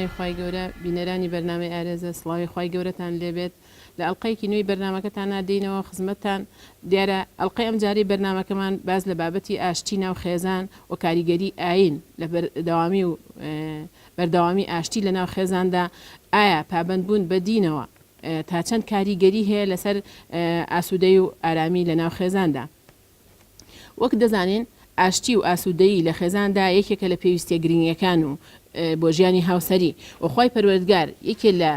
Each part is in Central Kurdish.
ناوی خوای گەورە بینەرانی بەرنامەی ئارێزە سڵاوی خوای گەورەتان لێبێت لە ئەڵقەیەکی نوێی بەرنامەکەتانا دێینەوە خزمەتتان دیارە ئەڵقەی ئەمجارەی بەرنامەکەمان باس لە بابەتی ئاشتی ناو خێزان و کاریگەری ئایین لە بەردەوامی و بەردەوامی ئاشتی لە ناو خێزاندا ئایا پابەندبوون بە دینەوە تا چەند کاریگەری هەیە لەسەر ئاسوودەی و ئارامی لە ناو خێزاندا. وەک دەزانین ئاشتی و ئاسوودەیی لە خێزاندا یەکێکە لە پێویستیە گرنگەکان و بۆ ژیانی هاوسەری و خوای پەروەردگار یەکێ لە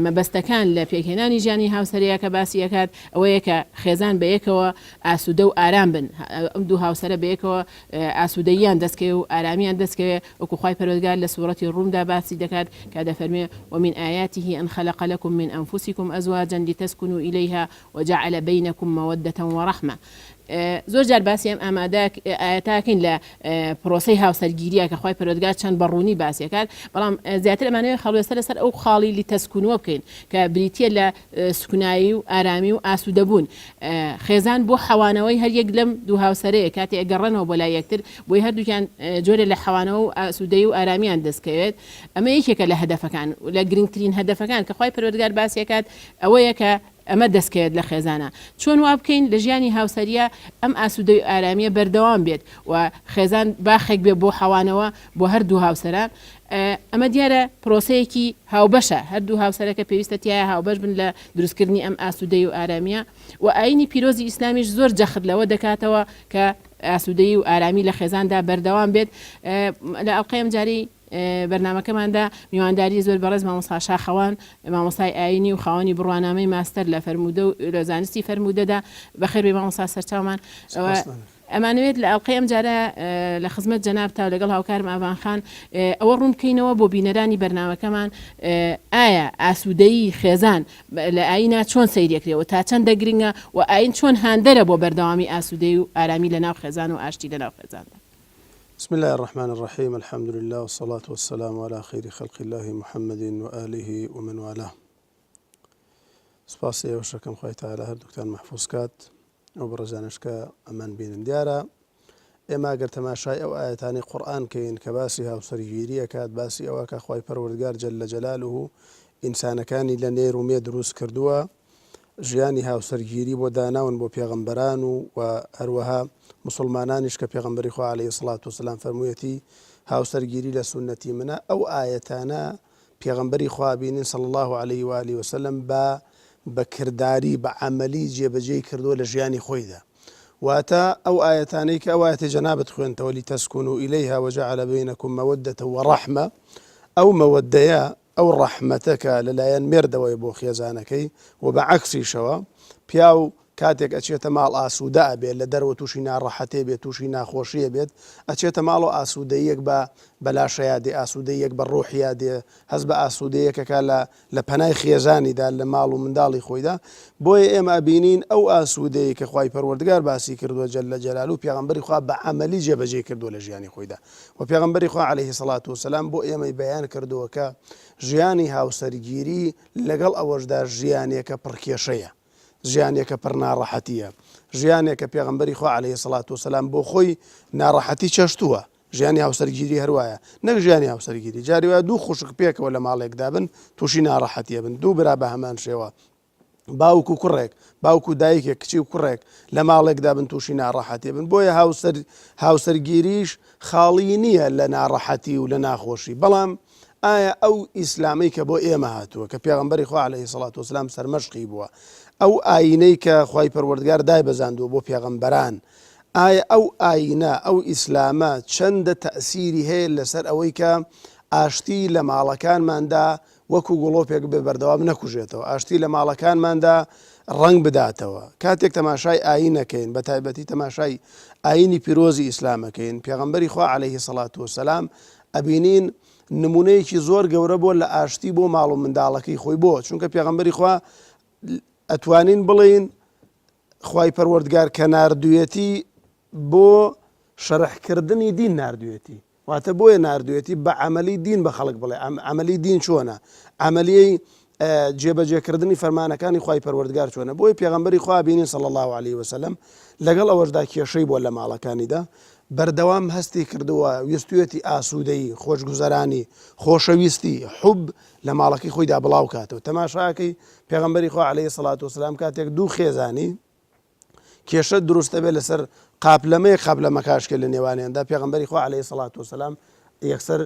مەبەستەکان لە پێکهێنانی ژیانی هاوسەرەیە کە باسی ئەکات ئەوەیە کە خێزان بەیەکەوە ئاسوودە و ئارام بن ئەم دوو هاوسەرە بەیەکەوە ئاسوودەییان دەستکەوێ و ئارامیان دەستکەوێ وەکو خوای پەروەردگار لە سوڕەتی ڕومدا باسی دەکات کە دەفەرموێ ومن آیاته ان خلق لکم من انفسکم ازواجا لتسکنوا الیها وجعل بینکم مودە ورحمە زۆر جار باسی ئەم ئامادە ئایەتاکەین لە پرۆسەی هاوسەرگیریە کە خوای پەروەردگار چەند بە ڕوونی باسی ئەکات بەڵام زیاتر ئەمانەوێت هەڵوێستە لەسەر ئەو خاڵی لتسکنوا بکەین کە بریتیە لە سکنایی و ئارامی و ئاسوودەبوون خێزان بۆ حەوانەوەی هەر یەک لەم دوو هاوسەرەیە کاتێ ئەگەڕێنەوە بۆ لای یەکتر بۆی هەردووکیان جۆرێ لە حەوانەوە و ئاسوودەیی و ئارامیان دەستکەوێت ئەمە یەکێکە لە هەدەفەکان لە گرنگترین هەدەفەکان کە خوای پەروەردگار باسی ئەکات ئەوەیە کە ئەمە دەستکەوێت لە خێزانا. چۆن وا بکەین لە ژیانی هاوسەرییا ئەم ئاسوودەی و ئارامییە بەردەوام بێت و خێزان باخێک بێت بۆ حەوانەوە بۆ هەردوو هاوسەرە؟ ئەمە دیارە پرۆسەیەکی هاوبەشە، هەردوو هاوسەرەکە پێویستە تیایا هاوبەش بن لە دروستکردنی ئەم ئاسوودەی و ئارامییە و ئایینی پیرۆزی ئیسلامیش زۆر جەخت لەوە دەکاتەوە کە ئاسوودەیی و ئارامی لە خێزاندا بەردەوام بێت. لە ئەڵقەی ئەمجارەی بەرنامەکەماندا میوانداری زۆر بەڕێز مامۆستا شاخەوان مامۆستای ئایینی و خاوەنی بڕوانامەی ماستەر لە فەرموودە و لە زانستی فەرموودەدا بەخێربێی مامۆستا سەرچاومان ئەمانەوێت لە ئەڵقەی ئەمجارە لە خزمەت جەنابتا و لەگەڵ هاوکارم ئاڤان خان ئەوە ڕوون بکەینەوە بۆ بینەرانی بەرنامەکەمان ئایا ئاسوودەیی خێزان لە ئایینا چۆن سەیرەکرێ و تا چەندە گرنگە و ئایین چۆن هاندەرە بۆ بەردەوامی ئاسوودەی و ئارامی لە ناو خێزان و ئاشتی لە ناو خێزاندا. بسم اللە الرحمن الرحیم الحمد للە والصلاة والسلام علی خیر خلق اللە محمد وآله ومن والاه سپاسی ئێوەش ئەکەم خوای تعالی هەردووکتان مەحفوظ کات ئەو بەڕێزانەش کە ئەمان بینن دیارە ئێمە گەر تەماشای ئەو ئاەتانی قورآن کەین کە باسی هاوسەرگیری ئەکات باسی ئەوە کە خوای پەروەردگار جل جلاله ئینسانەکانی لە نێر و مێ دروست کردووە ژیانی هاوسەرگیری بۆ داناون بۆ پێغەمبەران و و هەروەها موسڵمانانیش کە پێغەمبەری خوا علیە سڵات وسلام فەرموویەتی هاوسەرگیری لە سوننەتی منە ئەو ئایەتانە پێغەمبەری خوا بینین صلی الله علیه و آله وسلم بە بە کرداری بە عەمەلی جێبەجێی کردووە لە ژیانی خۆیدا واتە ئەو ئایەتانەی کە ئەو ئایەتی جەنابت خوێنتەوە لتسکنوا الیها وجعل بینکم مودة ورحمە ئەو مەوەدەیە ئەو ڕەحمەتە کە لە لایەن مێردەوەیە بۆ خێزانەکەی و بە عەکسیشەوە پیاو کاتێک ئەچێتە ماڵ ئاسوودە ئەبێت لە دەرەوە تووشی ناڕەحەتێ بێت تووشی ناخۆشیە بێت ئەچێتە ماڵ و ئاسوودەیەک بە بەلاشەیا دێ ئاسوودەیەک بە ڕۆحیا دێ هەست بە ئاسوودەیەکەکە لە لە پەنای خێزانیدا لە ماڵ و منداڵی خۆیدا بۆیە ئێمە ئەبینین ئەو ئاسوودەی کە خوای پەروەردگار باسی کردووە جل جلالە پێغەمبەری خوا بە عەمەلی جێبەجێی کردووە لە ژیانی خۆیدا وە پێغەمبەری خوا علیە سڵات وسلام بۆ ئێمەی بەیان کردووە کە ژیانی هاوسەرگیری لەگەڵ ئەوەشدا ژیانێکە پڕ کێشەیە ژیانێکە پڕ ناڕەحەتیە ژیانێکە پێغەمبەری خوا علیە سڵات وسلام بۆ خۆی ناڕەحەتی چەشتووە ژیانی هاوسەرگیری هەروایە نەک ژیانی هاوسەرگیری جاری وایە دوو خوشک پێکەوە لە ماڵێکدا بن تووشی ناڕەحەتیە بن دوو برا بە هەمان شێوە باوک و کوڕێک، باوک و دایکێک، کچی و کوڕێک لە ماڵێکدا بن تووشی ناڕەحەتی بن، بۆیە هاوسەر هاوسەرگیریش خاڵی نییە لە ناڕەحەتی و لە ناخۆشی، بەڵام ئایا ئەو ئیسلامەی کە بۆ ئێمە هاتووە کە پێغەمبەری خوا عەلەیهی سەڵات وسلام سەرمەشقی بووە، ئەو ئایینەی کە خوای پەروەردگار دایبەزاندووە بۆ پێغەمبەران، ئایا ئەو ئایینە، ئەو ئیسلامە چەندە تەئسیری هەیە لەسەر ئەوەی کە ئاشتی لە ماڵەکانماندا وەکو گڵۆپێک بێ بەردەوام نەکوژێتەوە، ئاشتی لە ماڵەکانماندا ڕەنگ بداتەوە. کاتێک تەماشای ئایین ئەکەین، بە تایبەتی تەماشای ئایینی پیرۆزی ئیسلام ئەکەین، پێغەمبەری خوا عەلەیهی سەڵات وسەلام ئەبینین نمونەیەکی زۆر گەورە بۆ لە ئاشتی بۆ ماڵ و منداڵەکەی خۆی بۆ چونکە پێغەمبەری خوا ئەتوانین بڵێین خوای پەروەردگار کە ناردوویەتی بۆ شەرحکردنی دین ناردوویەتی واتە بۆیە ناردوێتی بە عەمەلی دین بە خەڵک بڵێ عەمەلی دین چۆنە عەمەلیەی جێبەجێکردنی فەرمانەکانی خوای پەروەردگار چۆنە بۆیە پێغەمبەری خوا بینین صلی الله علیه وسلم لەگەڵ ئەوەشدا کێشەی بووە لە ماڵەکانیدا. بەردەوام هەستی کردووە ویستویەتی ئاسوودەیی، خۆشگوزەرانی، خۆشەویستی، حوب، لە ماڵەکەی خۆیدا بڵاو کاتەوە. تەماشاکەی پێغەمبەری خوا عەلەیهی سەڵات وەسەلام کاتێک دوو خێزانی کێشە دروست دەبێت لەسەر قاپلەمەیەک قاپلەمەکاشکێ لە نێوانیاندا پێغەمبەری خوا عەلەیهی سەڵات وەسەلام یەکسەر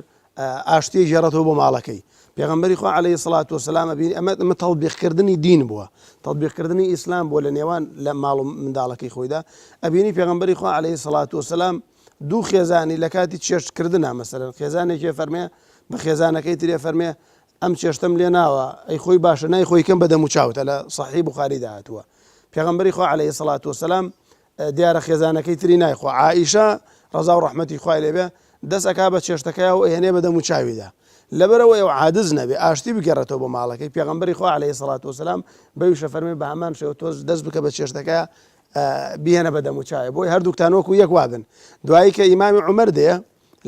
ئاشتیە گێڕێتەوە بۆ ماڵەکەی پێغەمبەری خوا عەلەیهی سڵات وسلام ئەبینی ئەمە ئەمە تەطبیقکردنی دین بووە تەطبیقکردنی ئیسلام بووە لە نێوان لە ماڵ و منداڵەکەی خۆیدا ئەبینی پێغەمبەری خوا عەلەیهی سڵات وسلام دوو خێزانی لە کاتی چێشتکردنا مەسەلەن خێزانێکی فەرمێ بە خێزانەکەی ترێ فەرمێ ئەم چێشتم لێ ناوە ئەی خۆی باشە نای خۆی کەم بە دەم و چاوتە لە صحیح بخاریدا هاتووە پێغەمبەری خوا عەلەیهی سڵات وسلام دیارە خێزانەکەی تری نایخوا. عائیشە، ڕەزا و ڕەحمەتی خوای لێ بێ، دەست ئەکا بە چێشتەکەیا و ئەیهێنێ بە دەم و چاویدا. لەبەرئەوەی ئەو عادز نەبێ، ئاشتی بگێڕێتەوە بۆ ماڵەکەی، پێغەمبەری خوا عەلەیهی سەڵات وەسەلام بەویش ئەفەرموێ بە هەمان شێوە تۆش دەست بکە بە چێشتەکەیا بیهێنە بە دەم و چاوێ، بۆی هەردووکتان وەکوو یەک وابن. دوایی کە ئیمامی عومەر دێ،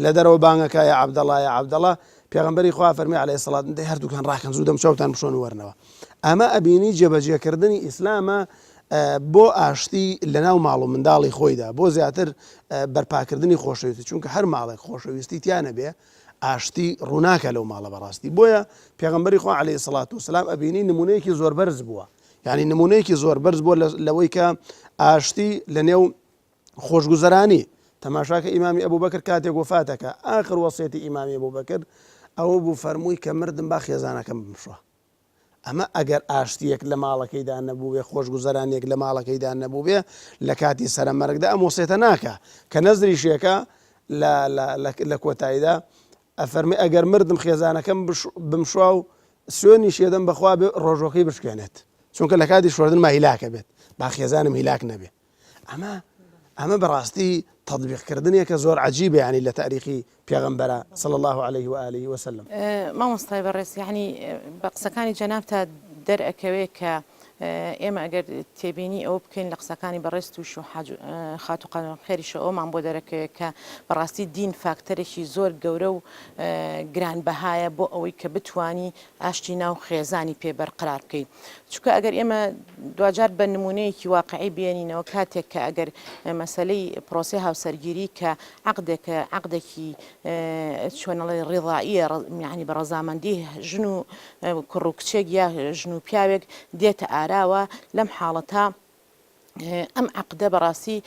لە دەرەوە بانگ ئەکا یا عەبدەڵا یا عەبدەڵا، پێغەمبەری خوا فەرمی علیە الصلوة دەی هەردووکتان ڕاکەن زوو دەم چاوتان بشۆن و وەرنەوە. ئەمە ئەبینی جێبەجێکردنی ئیسلامە بۆ ئاشتی لەناو ماڵ و منداڵی خۆیدا، بۆ زیاتر بەرپاکردنی خۆشەویستی، چونکە هەر ماڵێک خۆشەویستی تیا نەبێ ئاشتی ڕووناکە لەو ماڵە بەڕاستی. بۆیە پێغەمبەری خوا علیە الصلوة والسلام ئەبینی نمونەیەکی زۆر بەرز بووە، یعنی نمونەیەکی زۆر بەرز بووە لەوەی کە ئاشتی لەنێو خۆشگوزەرانی، تەماشاکە ئیمامی ئەبوبەکر کاتێک وەفاتەکا ئاخر وەسیەتی ئیمامی ئەبوبەکر ئەوە بوو فەرمووی کە مردم با خێزانەکەم بمشۆ. ئەمە ئەگەر ئاشتیەک لە ماڵەکەیدا نەبووبێ خۆشگوزەرانیەک لە ماڵەکەیدا نەبووبێ لە کاتی سەرەمەرگدا ئەم وەسیەتە ناکا کە نەزریشێکە لە کۆتاییدا ئەفەرمێ ئەگەر مردم خێزانەکەم بمشوا و سوێنیش یەدەم بەخوا بێ ڕۆژۆکەی بشکێنێت چونکە لە کاتی شۆردن ما هیلاکە بێت با خێزانم هیلاک نەبێ. ئەمە ئەمە بەڕاستی تەطبیق کردنێکە زۆر عەجیبە یانی لە تاریخی پێغەمبەرا صلی اللە علیه و آله و سلم. مامۆستای بەڕێز یانی بە قسەکانی جەنابتا دەرئەکەوێ کە ئێمە ئەگەر تێبینی ئەوە بکەین لە قسەکانی بەڕێز توش و حاج خاتوو قەدەم خێریشە ئەومان بۆ دەرەکەوێ کە بەڕاستی دین فاکتەرێکی زۆر گەورە و گرانبەهایە بۆ ئەوەی کە بتوانی ئاشتی ناو خێزانی پێ بەرقەرار بکەی. چونکە ئەگەر ئێمە دواجار بە نموونەیەکی واقعی بێنینەوە کاتێک کە ئەگەر مەسەلەی پرۆسەی هاوسەرگیری کە عەقدێکە عەقدێکی چۆنەڵێ ڕضائیە یعنی بە ڕەزامەندی ژن و کوڕ و کچێک یا ژن و پیاوێک دێتە ئاراوە لەم حاڵەتە ئەم عەقدە بەڕاستی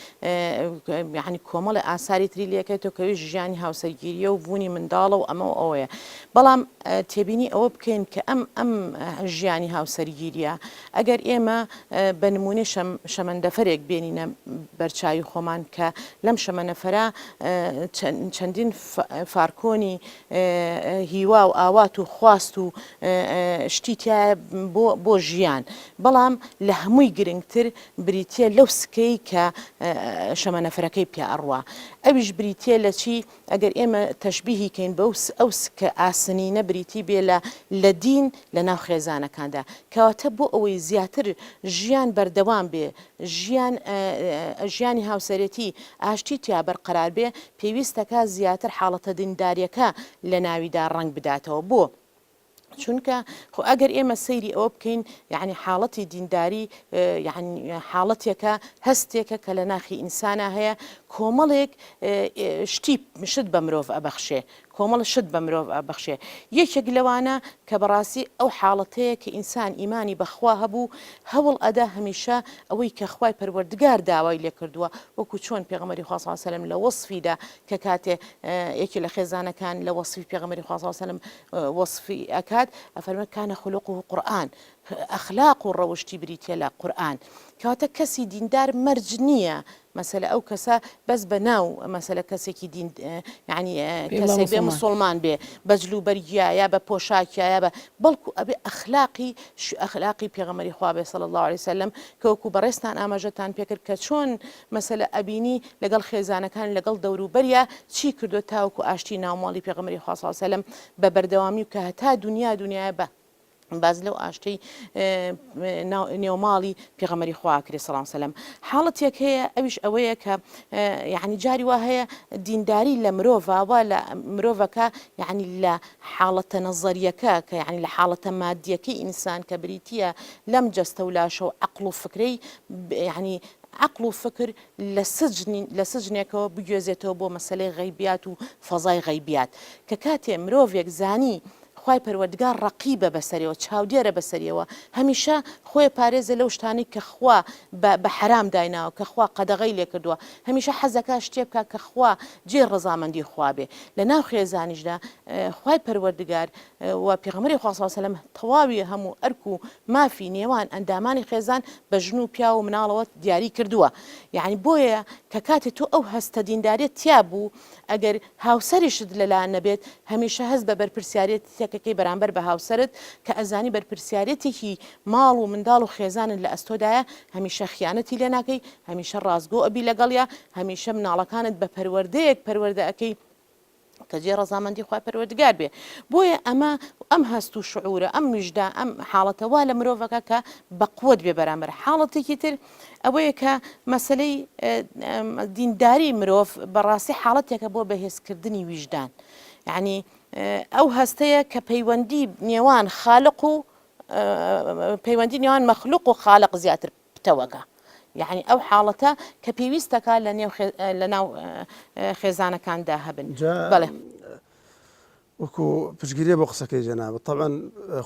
یعنی کۆمەڵی ئاساری تری لەکەێتەوە کەویش ژیانی هاوسەرگیریە و بوونی منداڵە و ئەمە و ئەوەیە بەڵام تێبینی ئەوە بکەین کە ئەم ئەم ژیانی هاوسەرگیریە ئەگەر ئێمە بە نمونەی شەمەندەفەرێک بێنینە بەرچاوی خۆمان کە لەم شەمەنەفەرە چەندین فارکۆنی هیوا و ئاوات و خواست و شتی تایە بۆ بۆ ژیان بەڵام لە هەمووی گرنگتر بریتییە لەو سکەی کە شەمەنەفەرەکەی پیا ئەڕوا. ئەویش بریتییە لە چی؟ ئەگەر ئێمە تەشبیهی کەین بەو ئەو سکە ئاسنینە بریتی بێ لە لە دین لە ناو خێزانەکاندا. کەواتە بۆ ئەوەی زیاتر ژیان بەردەوام بێ، ژیان ژیانی هاوسەرێتی ئاشتی تیا بەرقەرار بێ، پێویستەکا زیاتر حاڵەتە دیندارییەکە لە ناویدا ڕەنگ بداتەوە. بۆ؟ چونکە خۆ ئەگەر ئێمە سەیری ئەوە بکەین یعنی حاڵەتی دینداری یعنی حاڵەتێکە هەستێکە کە لە ناخی ئینسانا هەیە کۆمەڵێک شتی شت بە مرۆڤ ئەبەخشێ کۆمەڵ شت بە مرۆڤ ئەبەخشێ یەکێک لەوانە کە بەڕاستی ئەو حاڵەتەیە کە ئینسان ئیمانی بەخوا هەبوو هەوڵ ئەدا هەمیشە ئەوەی کە خوای پەروەردگار داوای لێکردووە وەکو چۆن پێغەمبەری خوا صلی اللە علیه وسلم لە وەسفیدا کە کاتێ یەکێ لە خێزانەکان لە وەسفی پێغەمبەری خوا صلی اللە علیه وسلم وەسفی ئەکات ئەفەرمێ کان خلقه قورئان ئەخلاق و ڕەوشتی بریتیە لە قورئان کەواتە کەسی دیندار مەرج نییە مەسەلە ئەو کەسە بەس بە ناو مەسەلە کەسێکی دین یعنی کەسێک بێ مسلمان بێ بەجل و بەرگیا یا بە پۆشاکیا یا بە بەڵکو ئەبێ ئەخلاقی ئەخلاقی پێغەمبەری خوا بێ صلی الله علیه وسلم کە وەکو بەڕێزتان ئاماژەتان پێکرد کە چۆن مەسەلە ئەبینی لەگەڵ خێزانەکان لەگەڵ دەوروبەریا چی کردوە تاوەکو ئاشتی ناوماڵی پێغەمبەری خوا صلی اللە علیە وسلم بە بەردەوامی و کە هەتا دونیا دونیایە بە. باس لەو ئاشتەی نێوماڵی پێغەمبەری خوا ئەکرێ سەڵام سەلام حاڵەتێک هەیە ئەویش ئەوەیە کە یعنی جاری وا هەیە دینداری لە مرۆڤ وا لە مرۆڤەکە یعنی لە حاڵەتە نەزەریەکە کە یعنی لە حاڵەتە مادیەکەی ئینسان کە بریتیە لەم جەستە و لاشە و عەقڵ و فکرەی یعنی عەقڵ و فکر لە سجن لە سجنێکەوە بگوێزێتەوە بۆ مەسەلەی غەیبیات و فەزای غەیبیات کە کاتێ مرۆڤێک زانی خوای پەروەردگار ڕەقیبە بەسەریەوە چاودێرە بەسەریەوە هەمیشە خۆی پارێزێ لەو شتانەی کە خوا بە بە حەرام دایناوە کە خوا قەدەغەی لێ کردووە هەمیشە حەزەکا شتێ بکا کە خوا جێی ڕەزامەندی خوا بێ لە ناو خێزانیشدا خوای پەروەردگار و پێغەمبەری خوا صلی اللە علیە وسلم تەواوی هەموو ئەرک و مافی نێوان ئەندامانی خێزان بە ژن و پیاو و مناڵەوە دیاری کردووە یعنی بۆیە کە کاتێ تۆ ئەو هەستە دینداریە تیا بوو ئەگەر هاوسەریشت لەلا نەبێت هەمیشە هەست بە بەرپرسیارێتیەکەکەی بەرامبەر بە هاوسەرت کە ئەزانی بەرپرسیارێتێکی ماڵ و منداڵ و خێزانت لە ئەستۆدایە هەمیشە خیانەتی لێ ناکەی هەمیشە ڕاستگۆ ئەبی لەگەڵیا هەمیشە مناڵەکانت بە پەروەردەیەک پەروەردە ئەکەی کە جێی ڕەزامەندی خوای پەروەردگار بێ بۆیە ئەمە ئەم هەست و شعورە ئەم ویژدا ئەم حاڵەتە وا لە مرۆڤەکە کە بەقوت بێ بەرامبەر حاڵەتێکی تر ئەوەیە کە مەسەلەی دینداری مرۆڤ بەڕاستی حاڵەتێکە بۆ بەهێزکردنی ویژدان یعنی ئەو هەستەیە کە پەیوەندی نێوان خالق و پەیوەندی نێوان مەخلوق و خالق زیاتر پتەوەکە یعنی ئەو حاڵەتە کە پێویستەکە لە نێو لە ناو خێزانەکاندا هەبن بەڵێ. وەکو پشتگیریە بۆ قسەکەی جەنابت تەبعەن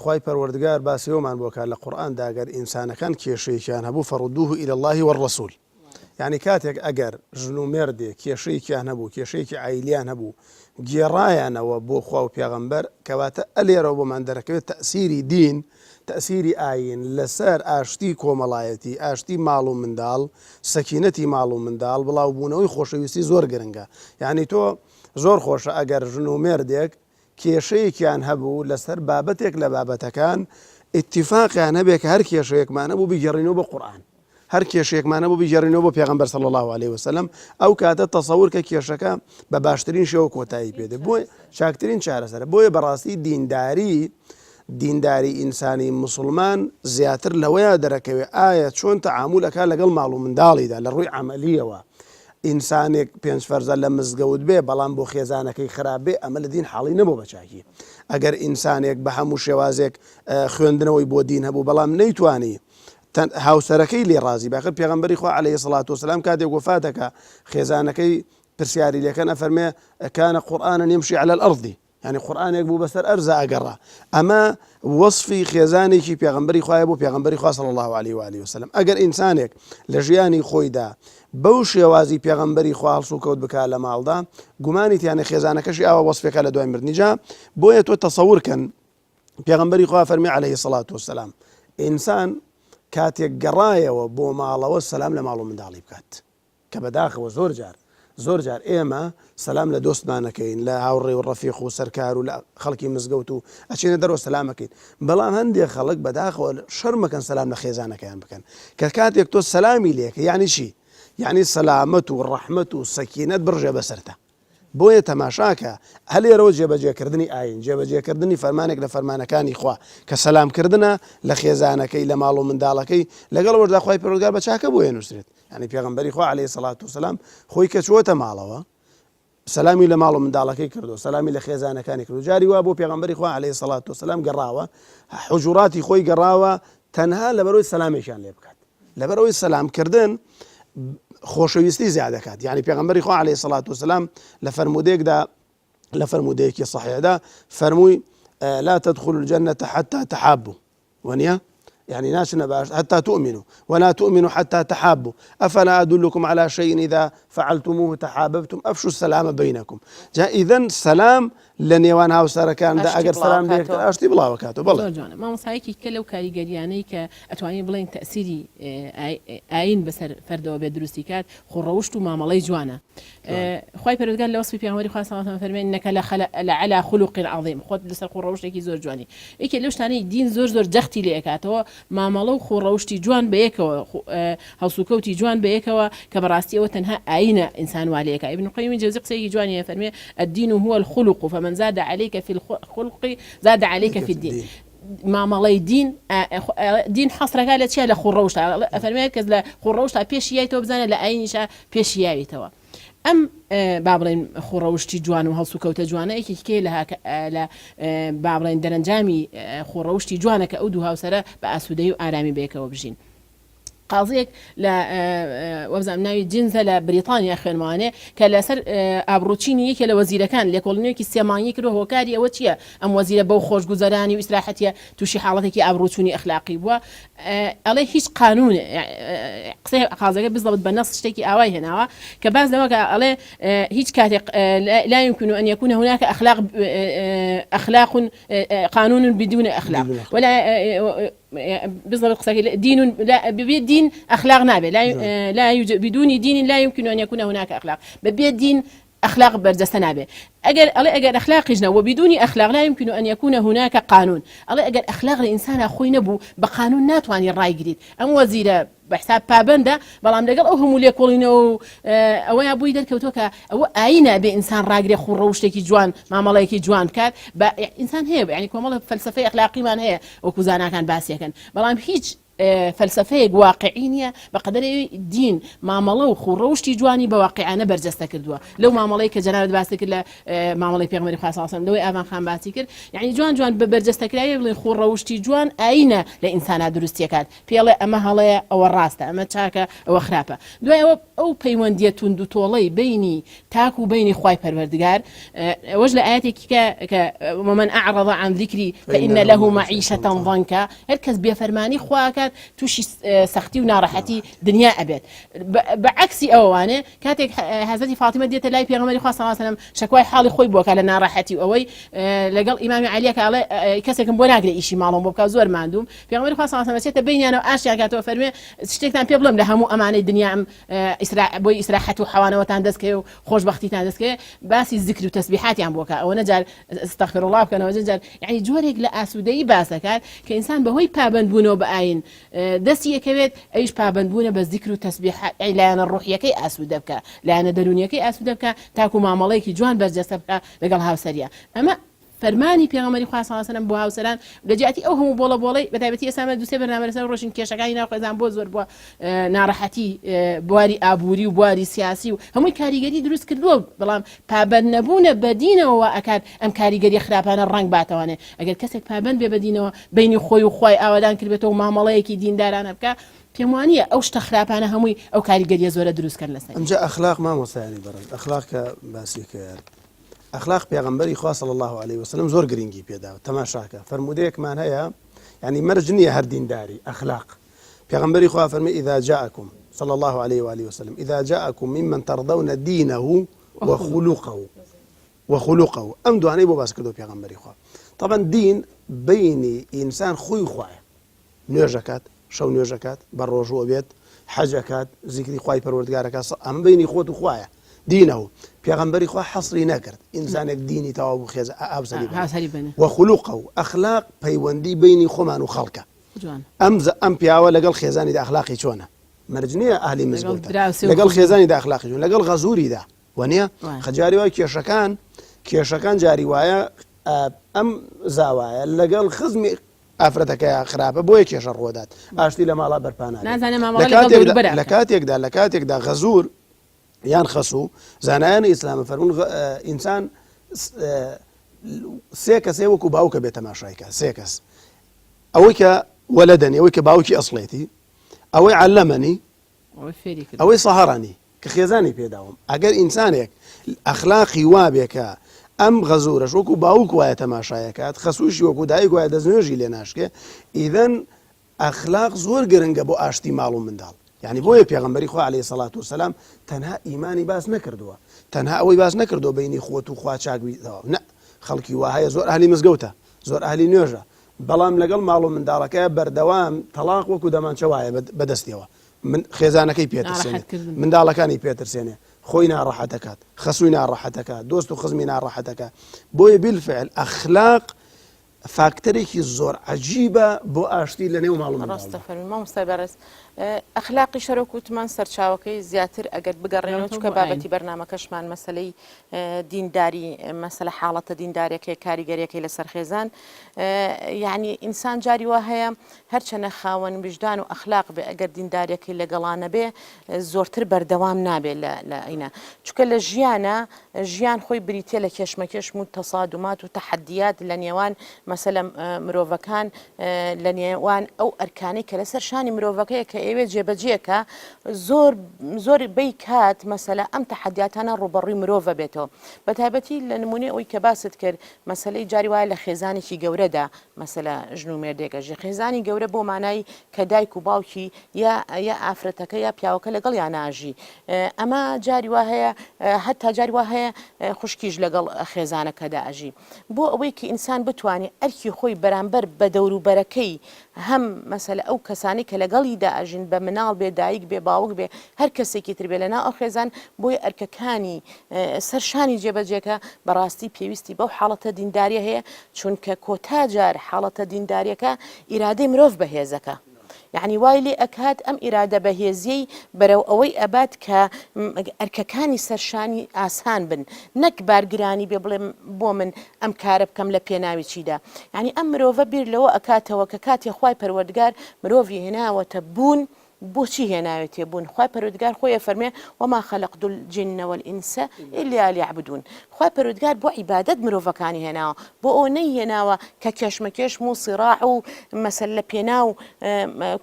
خوای پەروەردگار باسی ئەومان بۆ کات لە قورئاندا گەر ئینسانەکان کێشەیەکیان هەبوو فردوه الی اللە والرسول یعنی کاتێک ئەگەر ژن و مێردێک کێشەیەکیان هەبوو کێشەیەکی عایلیان هەبوو گێڕایانەوە بۆ خوا و پێغەمبەر کەواتە ئەلێرەوە بۆمان دەرەکەوێت تەسیری دین تەسیری ئاین لەسەر ئاشتی کۆمەڵایەتی ئاشتی ماڵ و منداڵ سەکینەتی ماڵ و منداڵ بڵاوبوونەوەی خۆشەویستی زۆر گرنگە یعنی تۆ زۆر خۆشە ئەگەر ژن و مێردێک کێشەیەکیان هەبوو لەسەر بابەتێک لە بابەتەکان ئیتیفاقیان هەبێ کە هەر کێشەیەکمان هەبوو بیگێڕینەوە بۆ قورئان هەر کێشەیەکمان هەبوو بیگێڕینەوە بۆ پێغەمبەر صلی الله علیه وسلم ئەو کاتە تەسەور کە کێشەکە بە باشترین شێوە کۆتایی پێدێ بۆ چاکترین چارەسەرە بۆیە بەڕاستی دینداری دینداری ئینسانی مسلمان زیاتر لەوەیە دەرەکەوێ ئایا چۆن تەعامول ئەکا لەگەڵ ماڵ و منداڵیدا لە ڕووی عەمەلیەوە ئینسانێک پێنج فەرزە لە مزگەوت بێ بەڵام بۆ خێزانەکەی خراپ بێ ئەمە لە دین حاڵی نەبوو بە چاکی ئەگەر ئینسانێک بە هەموو شێوازێک خوێندنەوەی بۆ دین هەبوو بەڵام نەیتوانی هاوسەرەکەی لێ ڕازی باخر پێغەمبەری خوا عەلەیهی سڵات وسلام کاتێک وەفاتەکە خێزانەکەی پرسیاری لەکەن ئەفەرمێ کانە قورئانا یمشی علی الارض یانی قورئانێک بوو بەسەر ئەرزا ئەگەڕا ئەمە وەصفی خێزانێکی پێغەمبەری خوایە بۆ پێغەمبەری خوا صلی الله علیه و آله وسلم ئەگەر ئینسانێک لە ژیانی خۆیدا بەو شێوازی پێغەمبەری خوا هەڵسوکەوت بکا لە ماڵدا گومانی تیانە خێزانەکەشی ئاوا وەصفێکە لە دوای مردنی جا بۆیە تۆ تەسەور کەن پێغەمبەری خوا فەرمی علیه الصلاة والسلام ئینسان کاتێک گەڕایەوە بۆ ماڵەوە سەلام لە ماڵ و منداڵی بکات کە بەداخەوە زۆر جار زۆر جار ئێمە سەلام لە دۆستمان ئەکەین لە هاوڕێ و ڕەفیق و سەرکار و لە خەڵکی مزگەوت و ئەچینە دەرەوە سەلام ئەکەین بەڵام هەندێک خەڵک بەداخەوە شەرمەکەن سەلام لە خێزانەکەیان بکەن کە کاتێک تۆ سەلامی لێکە یعنی چی یعنی سەلامەت و ڕەحمەت و سەکینەت بڕژێ بەسەرتا بۆیە تەماشاکە هە لێرەوە جێبەجێکردنی ئایین، جێبەجێکردنی فەرمانێک لە فەرمانەکانی خوا کە سەلام کردنە لە خێزانەکەی، لە ماڵ و منداڵەکەی، لەگەڵ ئەوەشدا خوای پەروەردگار بە چاکە بۆی ئەنووسرێت. یانی پێغەمبەری خوا عەلەیهی سەڵات وسەلام خۆی کە چووەتە ماڵەوە سەلامی لە ماڵ و منداڵەکەی کردو سەلامی لە خێزانەکانی کردو جاری وا بۆ پێغەمبەری خوا عەلەیهی سەڵات وسەلام گەڕاوە حجوراتی خۆی گەڕاوە تەنها لەبەرەوەی سەلامێکیان لێ بکات. لەبەرئەوەی سەلام کردن خۆشەویستی زیاد دەکات یعنی پێغەمبەری خوا عەلەیهی سەڵات وسلام لە فەرموودەیەکدا لە فەرموودەیەکی صحیحدا فەرمووی لا تدخلوا الجنة حتى تحابوا ونيا يعني ناشنا باش حتى تؤمنوا ولا تؤمنوا حتى تحابوا أفلا أدلكم على شيء إذا فعلتموه تحاببتم أفشوا السلام بينكم جا إذن سلام لە نێوان هاوسەرەکاندا ئەگەر سەلام لە یەکتر ئاشتی بڵاوەکاتەوە بەڵێ. زۆر جوانە مامۆستا یەکێکە لەو کاریگەریانەی کە ئەتوانین بڵێین تەئسیری ئایین بەسەر فەردەوە بێت دروستی کات خۆ ڕەوشت و مامەڵەی جوانە خوای پەروەردگار لە وەسفی پێغەمبەری خوا صلی اللە علیه و فەرمووی انک لعلی خلق عظیم خۆت لەسەر خۆ ڕەوشتێکی زۆر جوانی یەکێ لەو شتانەی دین زۆر زۆر جەختی لێ ئەکاتەوە مامەڵە و خۆ ڕەوشتی جوان بەیەکەوە هەڵسوکەوتی جوان بەیەکەوە کە بەڕاستی ئەوە تەنها ئایینە ئینسان وا لێ ئەکا ئیبن قەیمی جەوزی قسەیەکی جوانی هەیە فەرموێ الدین هو الخلق فمن زاد علیک فی الخلق زاد علیک فی الدین. مامەڵەی دین دین حەسرەکە لە چیە لە خوڕەوشتا ئەفەرمێ کەس لە خوڕەوشتا پێشی یایتەوە بزانە لە ئاینیشا پێشی یاویتەوە ئەم با بڵێن خوڕەوشتی جوان و هەڵسوکەوتە جوانە یەکێکیکەیە لە لە با بڵێن دەرەنجامی خوڕەوشتی جوانە کە ئەو دوو هاوسەرە بە ئاسوودەیی و ئارامی بەیەکەوە بژین. قازیەک لە وابزانم ناوی جینزە لە بریتانیا خوێنمانێ کە لەسەر ئابڕوچینی یەکێ لە وەزیرەکان لێکۆڵینەوەیەکی سێ مانگی کردوە هۆکاری ئەوە چییە ئەم وەزیرە بەو خۆشگوزەرانی و ئیسراحەتیە تووشی حاڵەتێکی ئابڕوچوونی ئەخلاقی بووە ئەڵێ هیچ قانون قسەی قازەکە بزڵبت بە نەس شتێکی ئاوای هێناوە کە باس لەوە کە ئەڵێ هیچ کاتێک لا يمكن أن يكون هناك أخلاق أخلاق قانون بدون أخلاق ولا بالضبط قسەکەی دین لا بەبێ دین ئەخلاق نابێت لا لا يوجد بدون دين لا يمكن أن يكون هناك أخلاق بەبێ دین ئەخلاق بەرجەستە نابێ ئەگەر ئەڵێ ئەگەر ئەخلاقیش نە وبدون أخلاق لا يمكن أن يكون هناك قانون ئەڵێ ئەگەر ئەخلاق لە ئینسانا خۆی نەبوو بە قانون ناتوانانی ڕایگریت ئەم وەزیرە بە حساب پابەندە، بەڵام لەگەڵ ئەو هەموو لێکۆڵینەوە و ئەوەیا بۆی دەرکەوتووە کە ئەوە ئایینە ئەبێ ئینسان ڕاگرێ خوو ڕەوشتێکی جوان مامەڵەیەکی جوان بکات بە ئینسان هەیە یانی کۆمەڵە فەلسەفەی ئەخلاقیمان هەیە وەکو زاناکان باسیەکەن بەڵام هیچ فەلسەفەیەک واقعی نییە بە قەدەری دین مامەڵە و خوو ڕەوشتی جوانی بە واقعانە بەرجەستە کردووە لەو مامەڵەی کە جەنابت باست کرد لە مامەڵەی پێغەمبەری خوا صلی الله لەوەی ئاڤان خان باسی کرد یعنی جوان جوان بە بەرجەستەکراوی بڵێن خوو ڕەوشتی جوان ئایینە لە ئینسانا دروستیەکات پێڵێ ئەمە هەڵەیە ئەوە ڕاستە، ئەمە چاکە ئەوە خراپە. دوای ئەوە ئەو پەیوەندیە توند و تۆڵەی بەینی تاک و بەینی خوای پەروەردگار ئەوەش لە ئایەتێکی کە کە ومن اعرض عن ذکری فإن له معیشة ضنکا هەر کەس بێفەرمانی خوا ئەکات تووشی سەختی و ناڕەحەتی دنیا ئەبێت بە عەکسی ئەوانێ کاتێک حەزرەتی فاتیمە دێتە لای پێغەمبەری خوا صلی الله علیه و سلم شەکوای حاڵی خۆی بۆ کە لە ناڕەحەتی و ئەوەی لەگەڵ ئیمامی عەلیە کە ئەڵێ کەسێکم بۆ ناگرێ ئیشی ماڵم بۆ بکا زۆر ماندووم پێغەمبەری خوا صلی الله علیه و سلم ئەچێتە بەینیانەوە ئاشتیان کاتەوە فەرموێ شتێکتان پێ بڵێم لە هەموو ئەمانەی دنیا ئەم ئیسرا بۆی ئیسراحەت و حەوانەوەتان دەست کەوێ و خۆشبەختیتان دەست کەوێ باسی زیکر و تەسبیحاتیان بۆ کە ئەوەنە جار استغفر الله بکەنەوە جار یعنی جۆرێک لە ئاسوودەیی باس دەکات کە ئینسان بەهۆی پابەندبوونەوە بە ئاین دەستی ئەکەوێت ئەویش پابەندبوونە بە زیکر و تەسبیحات یعنی لایەنە ڕوحیەکەی ئاسوودە بکا لایەنە دەروونیەکەی ئاسوودە بکا تاکو مامەڵەیەکی جوان بەرجەستە بکا لەگەڵ هاوسەریا ئەمە فەرمانی پێغەمبەری خوا صلی اللە علیە وسلم بۆ هاوسەران لە جیاتی ئەو هەموو بۆڵە بۆڵەی بە تایبەتی ئێستا من دوو سێ بەرنامە لەسەر ڕۆشین کێشەکانی ناو خێزان بۆ زۆر بووە ناڕەحەتی بواری ئابووری و بواری سیاسی و هەمووی کاریگەری دروست کردووە بەڵام پابەند نەبوونە بە دینەوە وا ئەکات ئەم کاریگەریە خراپانە ڕەنگ باتەوانێ ئەگەر کەسێک پابەند بێ بە دینەوە بینی خۆی و خوای ئاوادان کردبێتەوە مامەڵەیەکی دیندارانە بکا پێم وانییە ئەو شتە خراپانە هەمووی ئەو کاریگەریە زۆرە دروست کەن لەسەری. ئەمجا ئەخلاق مامۆستایانی بەڕێز ئەخلاق کە باسی کرد ئەخلاق پێغەمبەری خوا صلی اللە علیه وسلم زۆر گرنگی پێداوە تەماشاکە فەرموودەیەکمان هەیە یعنی مەرج نییە هەر دینداری ئەخلاق پێغەمبەری خوا فەرمی اذا جاءكم صلى الله عليه وآله وسلم اذا جاءكم ممن ترضون دينه وخلقه وخلقه ئەم دوانەی بۆ باس کردو پێغەمبەری خوا طبعا دین بینی ئینسان خۆی خوایە نوێژ ئەکات شەو نوێژ ئەکات بە ڕۆژوو ئەبێت حەج ئەکات زیکری خوای پەروەردگار ئەکات ئەمە بینی خۆت و خوایە دینە و پێغەمبەری خوا حەسری نەکرد ئینسانێک دینی تەواو بوو خێز هاوسەری بنێ. هاوسەری بنێ. و خلوقە و ئەخلاق پەیوەندی بینی خۆمان و خەڵکە جوان. ئەم ئەم پیاوە لەگەڵ خێزانیدا ئەخلاقی چۆنە مەرج نییە ئەهلی لەگەڵ مزگەوتە دراوسێ و لەگەڵ خزم. خێزانیدا ئەخلاقی چۆن لەگەڵ غەزوریدا وەنیە وایە. خەجاری وای کێشەکان کێشەکان جاری وایە ئەم زاوایە لەگەڵ خزمی ئافرەتەکەیا خراپە بۆیە کێشە ڕوەدات ئاشتی لە ماڵا بەرپا نابێت نازانێ لە مامەڵە لەگەڵ کاتێکدا دەوروبەرا لە بکات. کاتێکدا لە کاتێکدا غەزور یان خەسوو زانایانی ئیسلام فەرموون غ- ئە، ئینسان س- ئە، سێ کەسێ وەکو باوکە بێ تەماشای کە سێ کەس ئەوەی کە وەلەدەنی ئەوەی کە باوکی ئەسڵێتی ئەوەی عەلەمەنی ئەوەی فێری کردووە. ئەوەی سەهەرەنی کە خێزانی پێداوم ئەگەر ئینسانێک ئەخلاقی وابێ کە ئەم غەزورەش وەکو باوک وایە تەماشایەکات خەسوشی وەکو دایک وایە دەستنوێژی لێ ناشکێ ئیذەن ئەخلاق زۆر گرنگە بۆ ئاشتی ماڵ و منداڵ یعنی بۆیە پێغەمبەری خوا عەلەیهی سەڵات وسەلام تەنها ئیمانی باس نەکردووە تەنها ئەوەی باس نەکردووە بینی خۆت و خوا چاک بیتەوە نە خەڵکی وا هەیە زۆر ئەهلی مزگەوتە زۆر ئەهلی نوێژە بەڵام لەگەڵ ماڵ و منداڵەکەی بەردەوام تەڵاق وەکو دەمانچە وایە بەدەستیەوە من خێزانەکەی پێترسێنێ منداڵەکانی پێترسێنێ خۆی ناڕەحەتەکات خەسووی ناڕەحەتەکە دۆست و خزمی ناڕەحەتەکە بۆیە بیلفعل ئەخلاق فاکتەرێکی زۆر عجیبە بۆ ئاشتی لە نێو ماڵ ڕاستە فەرمی مامۆستای بەڕێز. ئەخلاقیش هەر وەکو وتمان سەرچاوەکەی زیاتر ئەگەر بگەڕێنەوە چونکە بابەتی بەرنامەکەشمان مەسەلەی دینداری مەسەلە حاڵەتە دیندارەکەی کاریگەریەکەی لەسەر خێزان یعنی ئینسان جاری وا هەیە هەرچەنە خاوەن ویژدان و ئەخلاق بێ ئەگەر دینداریەکەی لەگەڵا نەبێ زۆرتر بەردەوام نابێ لە ئەینا چونکە لە ژیانە ژیان خۆی بریتە لە کێشمەکێشم و تەسادومات و تەحەدیات لە نێوان مەسەلە مرۆڤەکان لە نێوان ئەو ئەرکانەی کە لەسەر شانی مرۆڤەکەیە کە ئەوێ جێبەجێکە زۆر زۆر بەی کات مەسەلە ئەم تەحەدیاتانە ڕووبەڕووی مرۆڤە بێتەوە بە تایبەتی لە نمونەی ئەوی کە باست کرد مەسەلەی جاری وایە لە خێزانێکی گەورەدا مەسەلە ژن و مێردێک ئەژی خێزانی گەورە بۆ مانای کە دایک و باوکی یا یا ئافرەتەکە یا پیاوەکە لەگەڵیان ناژی ئەمە جاری وا هەیە هەتا جاری وا هەیە خوشکیش لەگەڵ خێزانەکەدا ئەژی بۆ ئەوەی کە ئینسان بتوانێ ئەرکی خۆی بەرامبەر بە دەوروبەرەکەی هەم مەسەلە ئەو کەسانەی کە لەگەڵیدا ئەژین بە مناڵ بێ دایک بێ باوک بێ هەر کەسێکی تر بێ لەناو ئەو خێزان بۆیە ئەرکەکانی سەر شانی جێبەجێکە بەڕاستی پێویستی بەو حاڵەتە دینداریە هەیە چونکە کۆتا جار حاڵەتە دینداریەکە ئیرادەی مرۆڤ بەهێزەکە. یەعنی وای لێ ئەکات ئەم ئیرادە بەهێزیەی بەرەو ئەوەی ئەبات کە ئەرکەکانی سەر شانی ئاسان بن نەک بارگرانی بێ بڵێ بۆ من ئەم کارە بکەم لە پێناوی چیدا یەعنی ئەم مرۆڤە بیر لەوە ئەکاتەوە کە کاتێ خوای پەروەردگار مرۆڤی هێناوەتە بوون بۆچی هێناوێتێ بوون خوای پەروەردگار خۆی ئەفەرمێ وما خلقت الجن والانس الا لیعبدون خوای پەروەردگار بۆ عیبادەت مرۆڤەکانی هێناوە بۆ ئەوە نەیهێناوە کە کێشمەکێشم و سیڕاع و مەسەل لە پێناو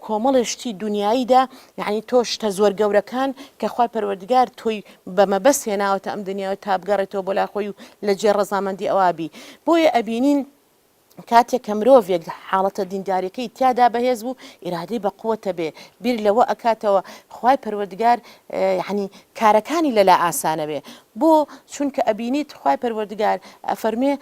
کۆمەڵێ شتی دونیاییدا یعنی تۆ شتە زۆر گەورەکان کە خوای پەروەردگار تۆی بە مەبەست هێناوەتە ئەم دنیاوە تا بگەڕێتەوە بۆ لای خۆی و لە جێ ڕەزامەندی ئەوا بی بۆیە ئەبینین کاتێک کە مرۆڤێک حاڵەتە دینداریەکەی تیادا بەهێز بوو ئیرادەی بە قوتە بێ بیر لەوە ئەکاتەوە خوای پەروەردگار یعنی کارەکانی لەلا ئاسانە بێ بۆ چونکە ئەبینیت خوای پەروەردگار ئەفەرمێ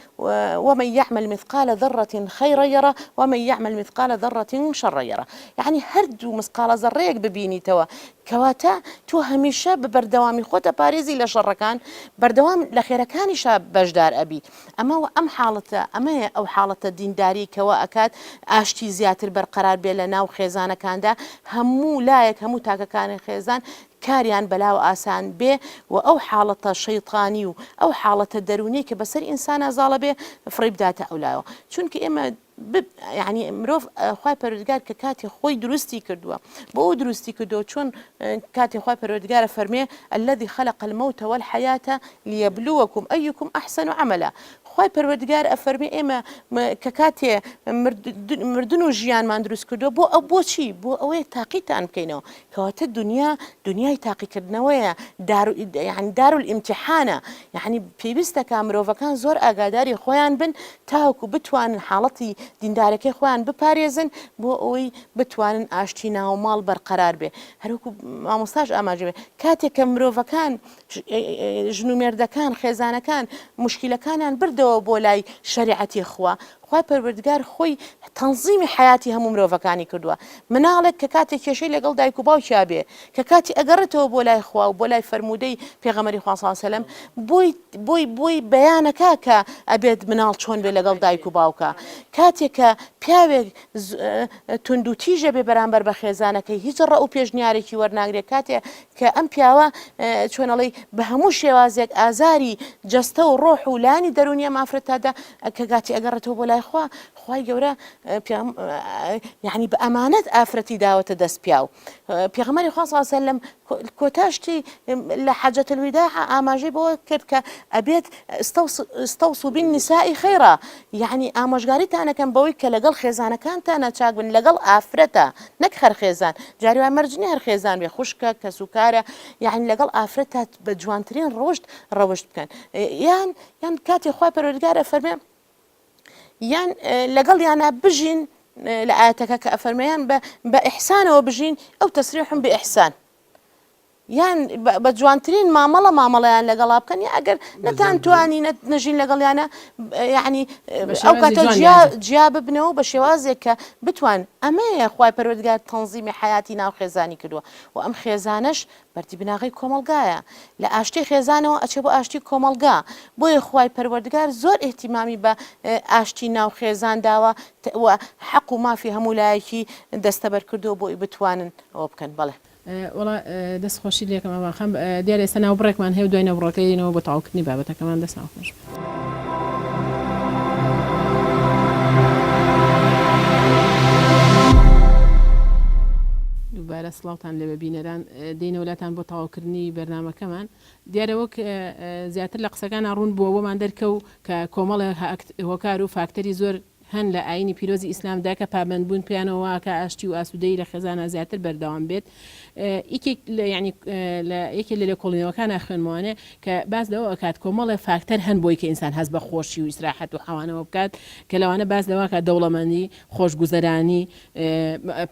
ومن يعمل مثقال ذرة خيرا يره ومن يعمل مثقال ذرة شرا يره یعنی هەردوو مسقاڵە زەڕەیەک ببینیتەوە کەواتە تۆ هەمیشە بە بەردەوامی خۆت ئەپارێزی لە شەڕەکان بەردەوام لە خێرەکانیشا بەشدار ئەبی ئەمە و ئەم حاڵەتە ئەمەیە ئەو حاڵەتە دینداری کە وا ئەکات ئاشتی زیاتر بەرقەرار بێ لە ناو خێزانەکاندا هەموو لایەک هەموو تاکەکانی خێزان کاریان بەلاوە ئاسان بێ و ئەو حاڵەتە شەیتانی و ئەو حاڵەتە دەروونیەی کە بەسەر ئینسانا زاڵە بێ فڕێی بداتە ئەولایەوە چونکە ئێمە بب یعنی مرۆڤ خوای پەروەردگار کە کاتی خۆی دروستی کردووە بۆ ئەو دروستی کردووە چۆن کاتی خوای پەروەردگارە فەرمێ الذي خلق الموت والحياة ليبلوكم أيكم أحسن عملا خوای پەروەردگار ئەفەرمێ ئێمە کە کاتێ مردن و ژیانمان دروست کردووە بۆ ئەو بۆچی بۆ ئەوەیە تاقیتان بکەینەوە کەواتە دنیا دنیای تاقیکردنەوەیە دار یعنی دار الامتحانە یعنی پێویستەکە مرۆڤەکان زۆر ئاگاداری خۆیان بن تاوەکو بتوانن حاڵەتی دیندارەکەی خۆیان بپارێزن بۆ ئەوەی بتوانن ئاشتی ناوماڵ بەرقەرار بێ هەروەکو مامۆستاش ئاماژەی بێ کاتێک کە مرۆڤەکان ژن و مێردەکان خێزانەکان موشکیلەکانیان بردەوە بۆ لای شەریعەتی خوا خوای پەروەردگار خۆی تەنزیمی حەیاتی هەموو مرۆڤەکانی کردووە مناڵێک کە کاتێک کێشەی لەگەڵ دایک و باوکیا بێ کە کاتی ئەگەڕێتەوە بۆ لای خوا و بۆ لای فەرموودەی پێغەمبەری خوا صلی الله علیه و سلم بۆی بۆی بۆی بەیانەکا کە ئەبێت مناڵ چۆن بێ لەگەڵ دایک و باوکا کاتێک کە پیاوێک توندوتیژە بێ بەرامبەر بە خێزانەکەی هیچ ڕەئ و پێشنیارێکی وەرناگرێت کاتێ کە ئەم پیاوە چۆنەڵی بە هەموو شێوازێک ئازاری جەستە و ڕۆح و لانی دەرونی ئەم ئافرەتادا کە گاتی ئەگەڕێتەوە بۆ لای خوا خوای گەورە یعنی بە ئەمانەت ئافرەتی داوەتە دەست پیاو پێغەمبەری خوا صلی الله علیه و سلم کۆتا شتی لە حجة الوداع ئاماژەی بەوە کرد کە ئەبێت استوصوا بالنساء خيرا یعنی ئامۆژگاریتان ئەکەم بەوەی کە لەگەڵ خێزانەکانتانە چاک بن لەگەڵ ئافرەتە نەک هەر خێزان جاری وای مەرج نییە هەر خێزان بێ خوشکە کەسوکارە یعنی لەگەڵ ئافرەتە بە جوانترین ڕەوشت ڕەوشت بکەن یان یان کاتێ خوای پەروەردگار ئەفەرمێ یان لەگەڵیانا بژین لە ئایەتەکە کە ئەفەرمێ یان بە بە ئیحسانەوە بژین ئەو تەسریحم بە ئیحسان. یان بە جوانترین مامەڵە مامەڵەیان لەگەڵا بکەن یا ئەگەر نەتان توانی نەژین لەگەڵیانە یعنی ئەو کاتە جیا ببنەوە بە شێوازێک کە بتوان ئەمەیە خوای پەروەردگار تەنزیمی حیاتی ناو خێزانی کردووە و ئەم خێزانەش بەردی بناغەی کۆمەڵگایە لە ئاشتی خێزانەوە ئەچێ بۆ ئاشتی کۆمەڵگا بۆیە خوای پەروەردگار زۆر ئیهتیمامی بە ئاشتی ناو خێزان داوە و حەق و مافی هەموو لایەکی دەستەبەر کردووە بۆی بتوانن ئەوە بکەن بەڵێ. وەڵا دەست خۆشیت لێکەم ئاڤان خان دیارە ئێستا ناوبڕێکمان هەیە و دوای ناوبڕەکە یەینەوە بۆ تەواوکردنی بابەتەکەمان دەستان خۆش بێت. دووبارە سڵاوتان لێبێ بینەران دێینەوە لاتان بۆ تەواوکردنی بەرنامەکەمان دیارە وەک زیاتر لە قسەکانا ڕوون بووە بۆمان دەرکەو کە کۆمەڵێ هۆکار و فاکتەری زۆر هەن لە ئایینی پیرۆزی ئیسلامدا کە پابەندبوون پێیانەوە وا ئەکا ئاشتی و ئاسوودەیی لە خێزانا زیاتر بەردەوام بێت. یەکێک لە یانی لە یەکێ لە لێکۆڵینەوەکانا خوێنمەوانێ کە باس لەوە ئەکات کۆمەڵێ فاکتەر هەن بۆی کە ئینسان هەست بە خۆشی و ئیسراحەت و حەوانەوە بکات کە لەوانە باس لەوە ئەکات دەوڵەمەندی، خۆشگوزەرانی،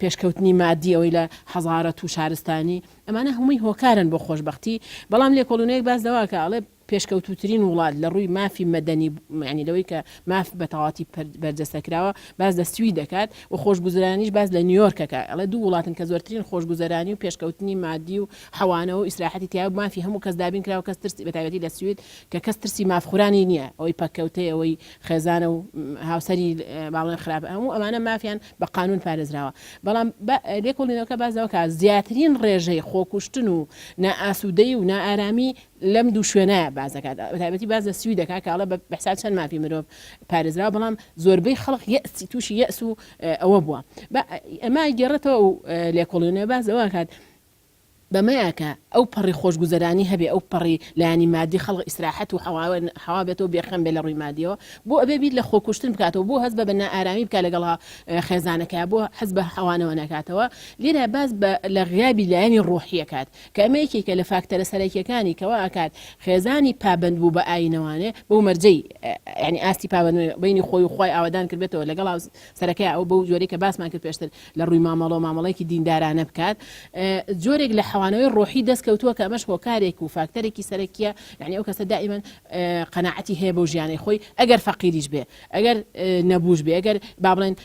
پێشکەوتنی مادی ئەوەی لە حەزارەت و شارستانی ئەمانە هەمووی هۆکارن بۆ خۆشبەختی بەڵام لێکۆڵینەوەیەک باس لەوە ئەکا ئەڵێ پێشکەوتووترین وڵات لە ڕووی مافی مەدەنی یانی لەوەی کە ماف بە تەواوەتی بەرجەستە کراوە باس لە سوید دەکات و خۆشگوزەرانیش باس لە نیویۆرک ئەکات ئەڵێ دوو وڵاتن کە زۆرترین خۆشگوزەرانی و پێشکەوتنی مادی و حەوانەوە و ئیسراحەتی تیایە و مافی هەموو کەس دابین کراوە کەس ترسی بە تایبەتی لە سوید کە کەس ترسی مافخورانی نییە ئەوەی پەککەوتەی ئەوەی خێزانە و هاوسەری با بڵێن خراپە هەموو ئەمانە مافیان بە قانون پارێزراوە بەڵام لێکۆڵینەوەکە باس لەوە کات زیاترین ڕێژەی خۆکوشتن و نائاسوودەیی و نائارامی لەم دوو شوێنە باس دەکات بەتایبەتی باس لە سوید دەکات کە ئەڵێ بە حساب چەند مافی مرۆڤ پارێزراوە بەڵام زۆربەی خەڵک یەئسی تووشی یەئس و ئەوە بووە ئەمە گێڕێتەوە ئەو لێکۆڵینەوە باس لەوە کات بەمەیە کە ئەو پەڕی خۆشگوزەرانی هەبێ ئەو پەڕی لایەنی مادی خەڵک ئیسراحەت و حەوا بێتەوە بێخەم بێ لە ڕووی مادیەوە بۆ ئەبێ بیر لە خۆکوشتن بکاتەوە بۆ هەست بە بە نائارامی بکات لەگەڵ خێزانەکەی بۆ حەز بە حەوانەوە نەکاتەوە لێرە باس بە لە غیابی لایەنی ڕۆحیەکات کە ئەمە یەکێکە لە فاکتەرە سەرەکیەکانی کەوا ئەکات خێزانی پابەند بوو بە ئاینەوانێ بەو مەرجەی یعنی ئاستی پابەند بینی خۆی و خوای ئاوەدان کردبێتەوە لەگەڵ سەرەکەی ئەو بەو جۆرەی کە باسمان کرد پێشتر لە ڕووی مامەڵەوە مامەڵەیەکی دیندارانە بکات جۆرێک لە حەوانەوەی ڕۆحی دەست کەوتووە کە ئەمەش هۆکارێک و فاکتەرێکی سەرەکیە یعنی ئەو کەسە دائیمەن قەناعەتی هەیە بەو ژیانەی خۆی ئەگەر فەقیریش بێ ئەگەر نەبووش بێ ئەگەر با بڵێن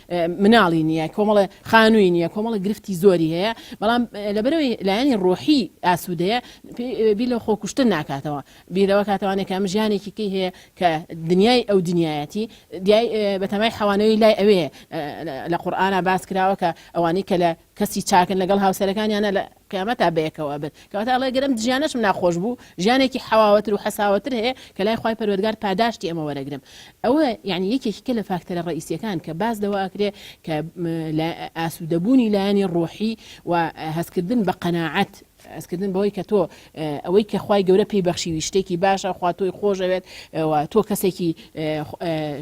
مناڵی نییە کۆمەڵە خانووی نییە کۆمەڵە گرفتی زۆری هەیە بەڵام لەبەرەوەی لایەنی ڕۆحی ئاسوودەیە بیر لە خۆکوشتن ناکاتەوە بیر لەوە کاتەوانێک کە ئەم ژیانێکی کەی هەیە کە دنیای ئەو دنیایەتی دیای بەتەمای حەوانەوەی لای ئەوێ لە قورئانا باس کراوە کە ئەوانەی کە لە کەسی چاکن لەگەڵ هاوسەرەکانیانە لە قیامەتا بەیەکەوە ئەبن کەواتە ئەڵێ گەر ئەم ژیانەشم ناخۆش بوو ژیانێکی حەواوەتر و حەساوەتر هەیە کە لای خوای پەروەردگار پاداشتی ئەمە وەرەگرم ئەوە یعنی یەکێکی کە لە فاکتەرە ڕئیسیەکان کە باس لەوە ئەکرێ کە ئاسوودەبوونی لایەنی ڕۆحی و هەستکردن بە قەناعەت هەستکردن بەوەی کە تۆ ئەوەی کە خوای گەورە پێی بەخشیوی شتێکی باشە خوا تۆی خۆشەوێت و تۆ کەسێکی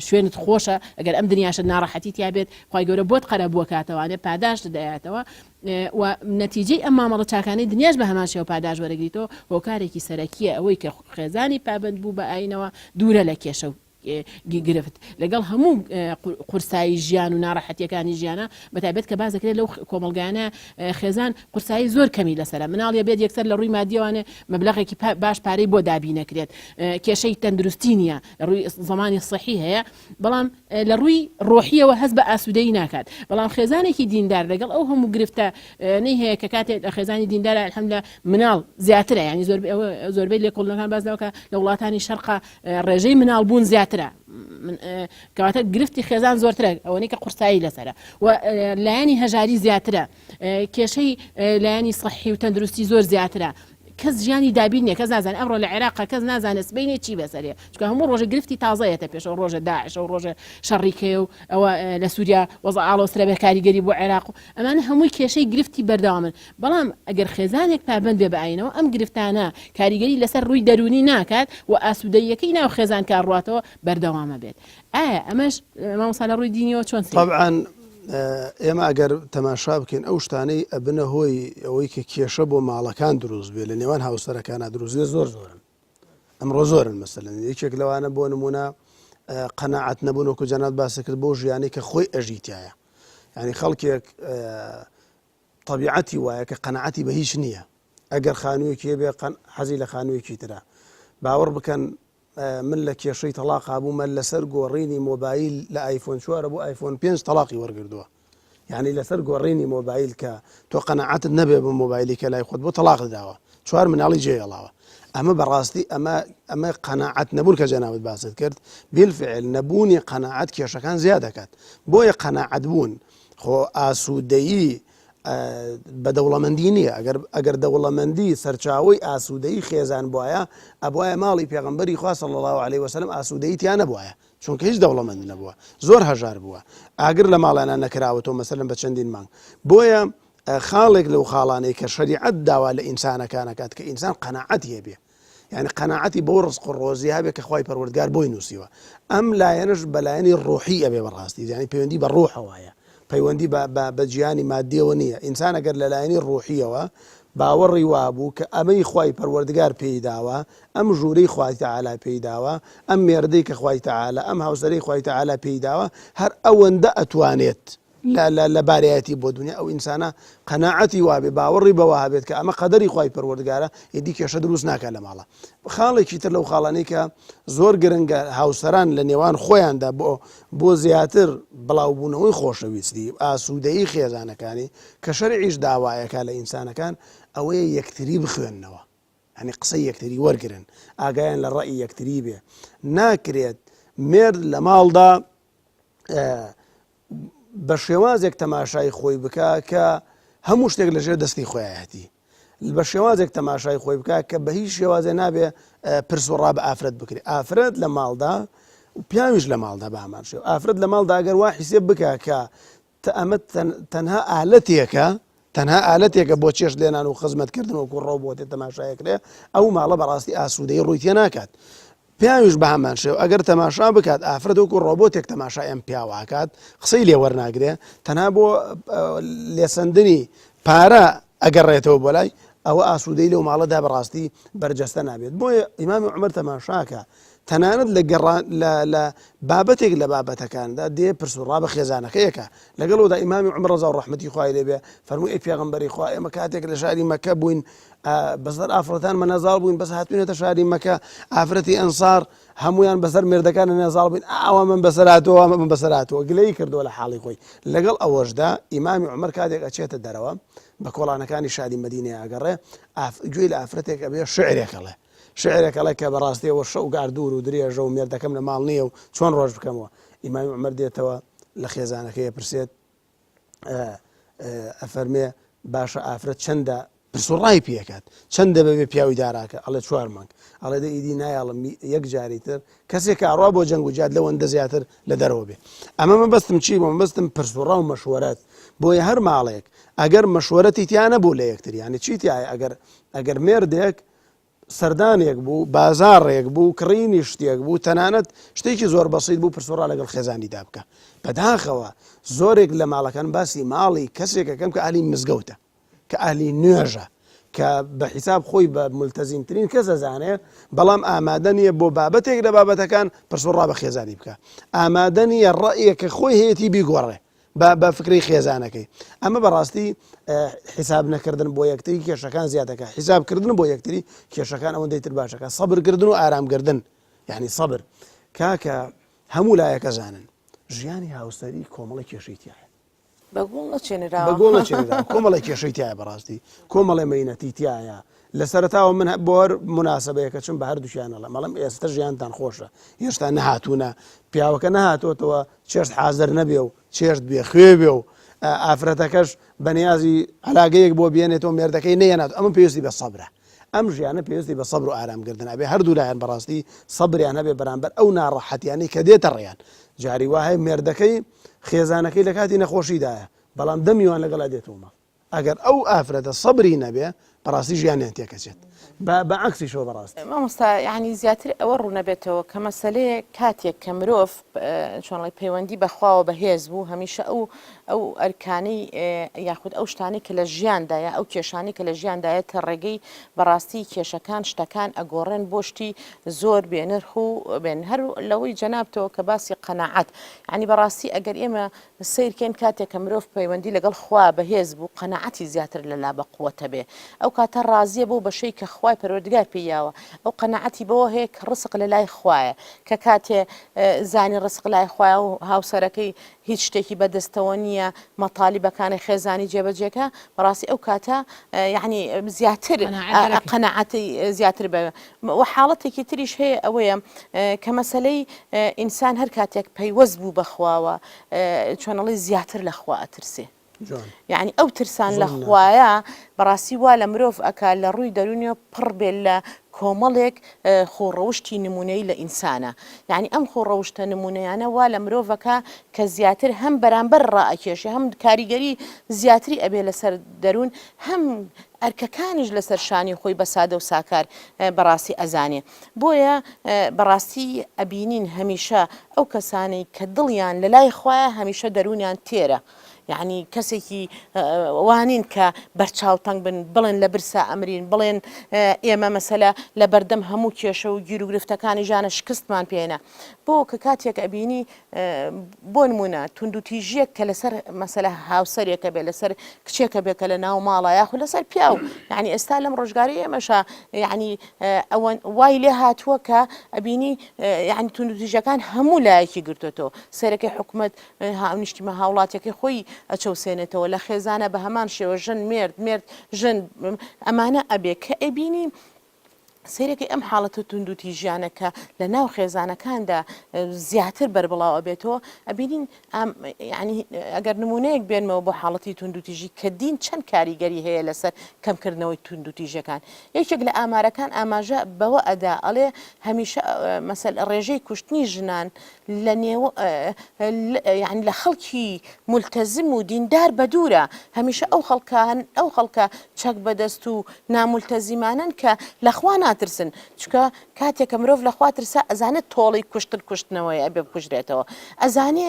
شوێنت خۆشە ئەگەر ئەم دنیاشت ناڕەحەتی تیا بێت خوای گەورە بۆت قەرەبووە کاتەوانێ پاداشت دەیاتەوە و نەتیجەی ئەم مامەڵە چاکانەی دنیاش بە هەمان شێوە پاداش وەرەگریتەوە هۆکارێکی سەرەکیە ئەوەی کە خێزانی پابەند بوو بە ئاینەوە دوورە لە کێشە و گرفت لەگەڵ هەموو قورسایی ژیان و ناڕەحەتیەکانی ژیانە بەتایبەت کە باس دەکرێت لەو کۆمەڵگایانە خێزان قورسایی زۆر کەمی لەسەرە مناڵیە بێت یەکسەر لە ڕووی مادیەوانێ مەبلەغێکی باش پارەی بۆ دابینەکرێت کێشەی تەندروستی نییە لە ڕووی زمانی سەحی هەیە بەڵام لە ڕووی ڕۆحیەوە هەست بە ئاسوودەی ناکات بەڵام خێزانێکی دیندار لەگەڵ ئەو هەموو گرفتە نەی هەیە کە کاتێک لە خێزانی دیندارە الحمدلله مناڵ زیاترە ینی زۆربەی لێکۆڵینەکان باس لەوە کە لە وڵاتانی شەرقا ڕێژەی مناڵ بوون زیاترە کەواتە گرفتی خێزان زۆرترە ئەوەنەی کە قورسایی لەسرە و لایەنی هەژاری زیاترە کێشەی لایەنی سەحی و تەندروستی زۆر زیاترە کەس ژیانی دابین نیە کەس نازانێت ئەمڕۆ لە عێراق کەس نازانێت سبەینێ چی بەسەرێ چونکە هەموو ڕۆژە گرفتی تازەیەتە پێشەوە ڕۆژە داعشە و ڕۆژە شەڕیکەیە و ئەوە لە سووریا وەزع ئاڵۆزترە بێ کاریگەری بۆ عێراق و ئەمانە هەمووی کێشەی گرفتی بەردەوامن بەڵام ئەگەر خێزانێک پابەند بێ بە ئاینەوە ئەم گرفتانە کاریگەری لەسەر ڕووی دەروونی ناکات و ئاسوودەییەکەی ناو خێزان کە ئەڕواتەوە بەردەوامە بێت ئایا ئەمەش مامۆستا لە ڕووی دینیەوە چۆن سەیر تەبعەن ئێمە ئەگەر تەماشا بکەین ئەو شتانەی ئەبنە هۆی ئەوەی کە کێشە بۆ ماڵەکان دروست بێ لە نێوان هاوسەرەکانە دروست بێ زۆر زۆرن ئەمڕۆ زۆرن مەسەلەن یەکێک لەوانە بۆ نمونە قەناعەت نەبوون وەکو جەنات باسی کرد بۆ ژیانی کە خۆی ئەژیتایە یعنی خەڵکێک طبیعەتی وایە کە قەناعەتی بە هیچ نییە. ئەگەر خانوویەکی هەبێ قەن حەزی لە خانوویەکی ترە. باوەڕ بکەن من لە کێشەی تەڵاقا بوومە لەسەر گۆڕینی مۆبایل لە ئایفۆن چوارە بۆ ئایفۆن پێنج تەڵاقی وەرگردووە. یعنی لەسەر گۆڕینی مۆبایل کە تۆ قەنەعەتت نەبێ بە مۆبایلی کە لای خۆت بۆ تەڵاق دراوە چوار مناڵی جێهێڵاوە ئەمە بەڕاستی ئەمە ئەمە قەناعەت نەبوون کە جەنابت باست کرد بالفعل نەبوونی قەناعەت کێشەکان زیاد دەکات بۆیە قەناعەت بوون خۆ ئاسوودەیی بە دەوڵەمەندی نییە ئەگەر ئەگەر دەوڵەمەندی سەرچاوەی ئاسوودەیی خێزان بواە ئەبواە ماڵی پێغمبەری خوا صلی الله علیه وسلم ئاسوودەیی تیا نەبواە چونکە هیچ دەوڵەمەند نەبووە زۆر هەژار بووە ئاگر لە ماڵیانە نەکراوەتەوە مەسەلەن بە چەندین مانگ بۆیە خاڵێک لەو خاڵانەی کە شەریعەت داوا لە ئینسانەکانەکات کە ئینسان قەناعەتی هەبێ یعنی قەناعەتی بۆ ڕزق و ڕۆزی هەبێ کە خوای پەروەردگار بۆی نووسیوە ئەم لایەنش بەلایەنی ڕۆحی ئەبێ بەڕاستی یعنی پەیوەندی بە ڕۆحەوەیە پەیوەندی بە جیهانی مادیەوە نییە ئینسان ئەگەر لەلایەنی ڕۆحیەوە باوەڕی وابوو کە ئەمەی خوای پەروەردگار پێی داوە، ئەم ژوورەی خوای تەعالا پێی داوە، ئەم مێردەی کە خوای تەعالا، ئەم هاوسەرەی خوای تەعالا پێی داوە، هەر ئەوەندە ئەتوانێت لە لە لە بارایەتی بۆ دونیا، ئەو ئینسانە قەناعەتی وابێ، باوەڕی بەوە هەبێت کە ئەمە قەدەری خوای پەروەردگارە، ئیدی کێشە دروست ناکات لە ماڵا. خاڵێکی تر لەو خاڵانەی کە زۆر گرنگە هاوسەران لە نێوان خۆیاندا بۆ بۆ زیاتر بڵاوبوونەوەی خۆشەویستی، ئاسوودەیی خێزانەکانی، کە شەرعیش داوایەکا لە ئینسانەکان ئەوەیە یەکتری بخوێننەوە یانی قسەی یەکتری وەرگرن ئاگایان لە ڕەئی یەکتری بێ ناکرێت مێرد لە ماڵدا بە شێوازێک تەماشای خۆی بکە کە هەموو شتێک لەژێر دەستی خۆیەتی بە شێوازێک تەماشای خۆی بکە کە بە هیچ شێوازێ نابێ پرس و ڕا بە ئافرەت بکرێت ئافرەت لە ماڵدا پیاویش لە ماڵدا بە هەمان شێوە ئافرەت لە ماڵدا ئەگەر وا حیسێب بکە کە ئەمە تەنها ئالەتێکە تەنها ئالەتێکە بۆ چێشت لێنان و خزمەتکردن وەکو ڕۆبۆتێ تەماشایەکرێ ئەو ماڵە بەڕاستی ئاسوودەی ڕووی تێ ناکات پیاویش بە هەمان شێوە ئەگەر تەماشا بکات ئافرەت وەکو ڕۆبۆتێک تەماشای ئەم پیاوە ئەکات قسەی لێ وەرناگرێ تەنها بۆ لێسەندنی پارە ئەگەڕێتەوە بۆ لای ئەوە ئاسوودەی لەو ماڵەدا بەڕاستی بەرجەستە نابێت بۆیە ئیمامی عومەر تەماشاکە تەنانەت لە گەڕان لە لە بابەتێک لە بابەتەکاندا دێ پرس و ڕا بە خێزانەکەیەکە لەگەڵ ئەودا ئیمامی عومەر ڕەزا و ڕەحمەتی خوای لێ بێ فەرمووی ئەی پێغەمبەری خوا ئێمە کاتێک لە شاری مەکە بووین بەسەر ئافرەتانمە نەزاڵ بووین بەس هاتوینەتە شاری مەکە ئافرەتی ئەنسار هەمویان بەسەر مێردەکان نەزاڵ بووین ئاوا من بەسەر هاتووە من بەسەر هاتووە گلەی کردووە لە حاڵی خۆی لەگەڵ ئەوەشدا ئیمامی عومەر کاتێک ئەچێتە دەرەوە بە کۆڵانەکانی شاری مەدینەیە ئەگەڕێ گوێی لە ئافرەتێک ئەبێ شعرێک ئەڵێ شعرێک ئەڵێ کە بەڕاستی ئەوە شەوگار دوور و درێژە و مێردەکەم لە ماڵ نییە و چۆن ڕۆژ بکەمەوە ئیمامی عومەر دێتەوە لە خێزانەکەی ئەپرسێت ئەفەرمێ باشە ئافرەت چەندە پرس و ڕای پێکات چەندە بەبێ پیاوی داراکە ئەڵێ چوار مانگ ئەڵێ دە ئیدی نایەڵم یەک جاری تر کەسێک کە ئەڕوا بۆ جەنگ و جاد لەوەندە زیاتر لە دەرەوە بێ ئەمە مەبەستم چی بۆ مەبەستم پرس و ڕا و مەشوەرەت بۆیە هەر ماڵێک ئەگەر مەشوەرەتی تیا نەبوو لە یەکتر یانی چی تایە ئەگەر ئەگەر مێردێک سەردانێک بوو، بازاڕێک بوو، کڕینی شتێک بوو، تەنانەت شتێکی زۆر بەسیت بوو پرس و ڕا لەگەڵ خێزانیدا بکە. بەداخەوە زۆرێک لە ماڵەکان باسی ماڵی کەسێک ئەکەم کە ئەهلی مزگەوتە، کە ئەهلی نوێژە، کە بە حیساب خۆی بە مولتەزیمترین کەس ئەزانێ، بەڵام ئامادە نییە بۆ بابەتێک لە بابەتەکان پرس و ڕا بە خێزانی بکا. ئامادە نییە ڕەئیەک کە خۆی هەیەتی بیگۆڕێ. بە بە فکرەی خێزانەکەی ئەمە بەڕاستی حیساب نەکردن بۆ یەکتری کێشەکان زیادەکە حیساب کردن بۆ یەکتری کێشەکان ئەوەندەی تر باشەکە سەبرکردن و ئارامگردن یعنی سەبر کاکە هەموو لایەکە زانن ژیانی هاوسەری کۆمەڵی کێشەی تایە بە گوڵ نەچێنراوە بە گوڵ نەچێنراوە کۆمەڵی کێشەی تایە بەڕاستی کۆمەڵی مەینەتی تایە لە سەرەتاوە من بۆ هەر موناسەبەیەکە چم بە هەردووکیان ئەڵێم ئەڵێم ئێستا ژیانتان خۆشە هێشتا نەهاتوونە پیاوەکە نەهاتۆتەوە چێشت حازر نەبێ و چێشت بێ خوێ بێ و ئافرەتەکەش بەنیازی علاگەیەک بۆ بێنێتەوە مێردەکەی نەیەنات ئەمە پێویستی بە سەبرە ئەم ژیانە پێویستی بە سەبر و ئارامگردن ئەبێ هەردوو لایەن بەڕاستی سەبریان هەبێ بەرامبەر ئەو ناڕەحەتیانەی کە دێتە ڕێیان جاری وا هەیە مێردەکەی خێزانەکەی لە کاتی نەخۆشیدایە بەڵام دە میوان لەگەڵا دێتەوە ماڵ ئەگەر ئەو ئافرەتە سەبری نەبێ بەڕاستی ژیانیان تێکەچێت بە بە عەکسیشەوە بەڕاستی. مامۆستا یانی زیاتر ئەوە ڕوونەبێتەوە کە مەسەلەیە کاتێک کە مرۆڤ چۆنڵی پەیوەندی بەخواوە بەهێز بوو هەمیشە ئەو. ئەو ئەرکانەی یاخود ئەو شتانەی کە لە ژیاندایە ئەو کێشانەی کە لە ژیاندایە تە ڕێگەی بەڕاستی کێشەکان شتەکان ئەگۆڕێن بۆ شتی زۆر بێنرخ و بێن هەر لەوەی جەنابتەوە کە باسی قەناعەت یعنی بەڕاستی ئەگەر ئێمە سەیرکەین کاتێک کە مرۆڤ پەیوەندی لەگەڵ خوا بەهێز بوو قەناعەتی زیاتر لەلا بە قوەتە بێ ئەو کاتە ڕازیە بەو بەشەی کە خوای پەروەردگار پێی یاوە ئەو قەناعەتی بەوە هەیە کە ڕسق لە لای خوایە کە کاتێ زانی ڕسق لای خوایە و هاوسەرەکەی هیچ شتێکی بەدەستەوە نییە مەتالیبەکانی خێزانی جێبەجێکە بەڕاستی ئەو کاتە یعنی زیاتر قەناعەتی زیاتر بە و حاڵەتێکی تریش هەیە ئەوەیە کە مەسەلەی ئینسان هەر کاتێک پەیوەست بوو بە خواوە چۆنەڵی زیاتر لە خوا ئەترسێ یعنی ئەو ترسان لە خوایە بەڕاستی وا لە مرۆڤ ئەکا لە ڕووی دەرونیەوە پڕ بێت لە کۆمەڵێک خۆڕەوشتی نمونەی لە ئینسانە یعنی ئەم خۆڕەوشتە نمونەیانە وا لە مرۆڤەکە کە زیاتر هەم بەرامبەر ڕائەکێشێ هەم کاریگەری زیاتری ئەبێ لەسەر دەروون هەم ئەرکەکانیش لەسەر شانی خۆی بە سادە و ساکار بەڕاستی ئەزانێ. بۆیە بەڕاستی ئەبینین هەمیشە ئەو کەسانەی کە دڵیان لە لای خوایە هەمیشە دەروونیان تێرە. یەعنی کەسێکی وا نین کە بەرچاو تەنگ بن بڵێن لە برسا ئەمرین بڵێن ئێمە مەسەلە لە بەردەم هەموو کێشە و گیروگرفتەکانی ژیانە شکستمان پێ بۆ کە کاتێک ئەبینی بۆ نموونە توندوتیژییەک کە لەسەر مەسەلە هاوسەرێکە بێ لەسەر کچێکە بێ کە لە ناو ماڵە یاخود لەسەر پیاو یعنی ئێستا لەم ڕۆژگاری ئێمەشە یعنی ئەوە وای لێ هاتووە کە ئەبینی یعنی توندوتیژەکان هەموو لایەکی گرتوێتەوە سەرەکەی حکومت هاونیشتیمە هاوڵاتیەکەی خۆی ئەچەوسێنێتەوە لە خێزانە بە هەمان شێوە ژن مێرد مێرد ژن ئەمانە ئەبێ کە ئەبینی سەیرەکەی ئەم حاڵەتە توندوتیژیانە کە لە ناو خێزانەکاندا زیاتر بەربڵاو ئەبێتەوە ئەبینین یعنی ئەگەر نمونەیەک بێنمەوە بۆ حاڵەتی توندوتیژی کە دین چەند کاریگەری هەیە لەسەر کەمکردنەوەی توندوتیژەکان یەکێک لە ئامارەکان ئاماژە بەوە ئەدا ئەڵێ هەمیشە مەسەل ڕێژەی کوشتنی ژنان لە نێو یعنی لە خەڵکی مولتەزم و دیندار بەدوورە، هەمیشە ئەو خەڵکە هەن ئەو خەڵکە چەک بەدەست و نامولتەزیمانەن کە لە خوا ناترسن، چونکە کاتێک کە مرۆڤ لە خوا ترسا ئەزانێت تۆڵەی کوشتن کوشتنەوەیە ئەبێ بکوژرێتەوە، ئەزانێ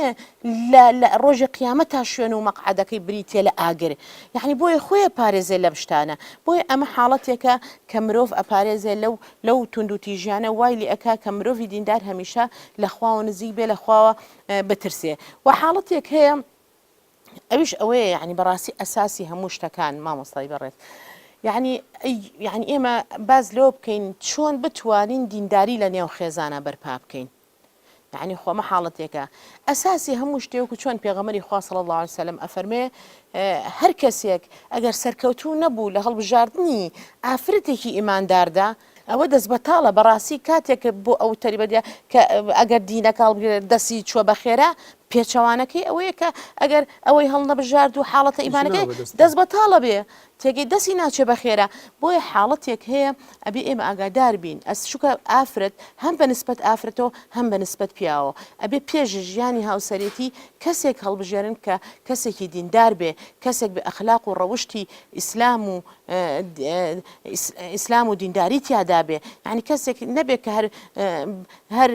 لە لە ڕۆژی قیامەتا شوێن و مەقعەدەکەی بریتیە لە ئاگر، یەعنی بۆیە خۆی ئەپارێزێ لەم شتانە، بۆیە ئەمە حاڵەتێکە کە مرۆڤ ئەپارێزێ لەو لەو توندوتیژیانە وای لێ ئەکا کە مرۆڤی دیندار هەمیشە لە خواوە نزیک بێ لە خواوە بترسێ وە حاڵەتێک هەیە ئەویش ئەوەیە یعنی بەڕاستی ئەساسی هەموو شتەکان مامۆستای بەڕێز یعنی یعنی ئێمە باز لەوە بکەین چۆن بتوانین دینداری لە نێو خێزانە بەرپا بکەین یعنی خۆمە حاڵەتێکە ئەساسی هەموو شتێک و چۆن پێغەمەری خوا صلی الله علیه وسلم ئەفەرمێ هەر کەسێک ئەگەر سەرکەوتوو نەبوو لە هەڵبژاردنی ئافرەتێکی ئیمانداردا ئەوە دەست بەتاڵە بەڕاستی کاتێک بۆ ئەو تەریبەتە کە ئەگەر دینەکە هەڵبگرێت دەستی چوە بە خێرا پێچەوانەکەی ئەوەیە کە ئەگەر ئەوەی هەڵنەبژارد و حاڵەتە ئیمانەکەی دەست بەتاڵە بێ تێگەی دەستی ناچێ بە خێرا بۆیە حاڵەتێک هەیە ئەبێ ئێمە ئاگادار بین ئەس شوکە ئافرەت هەم بە نسبەت ئافرەتەوە هەم بە نسبەت پیاوە ئەبێ پێش ژیانی هاوسەرێتی کەسێک هەڵبژێرن کە کەسێکی دیندار بێ کەسێک بە ئەخلاق و ڕەوشتی ئیسلام و ئیسلام و دینداری تیادا بێ یعنی کەسێک نەبێ کە هەر هەر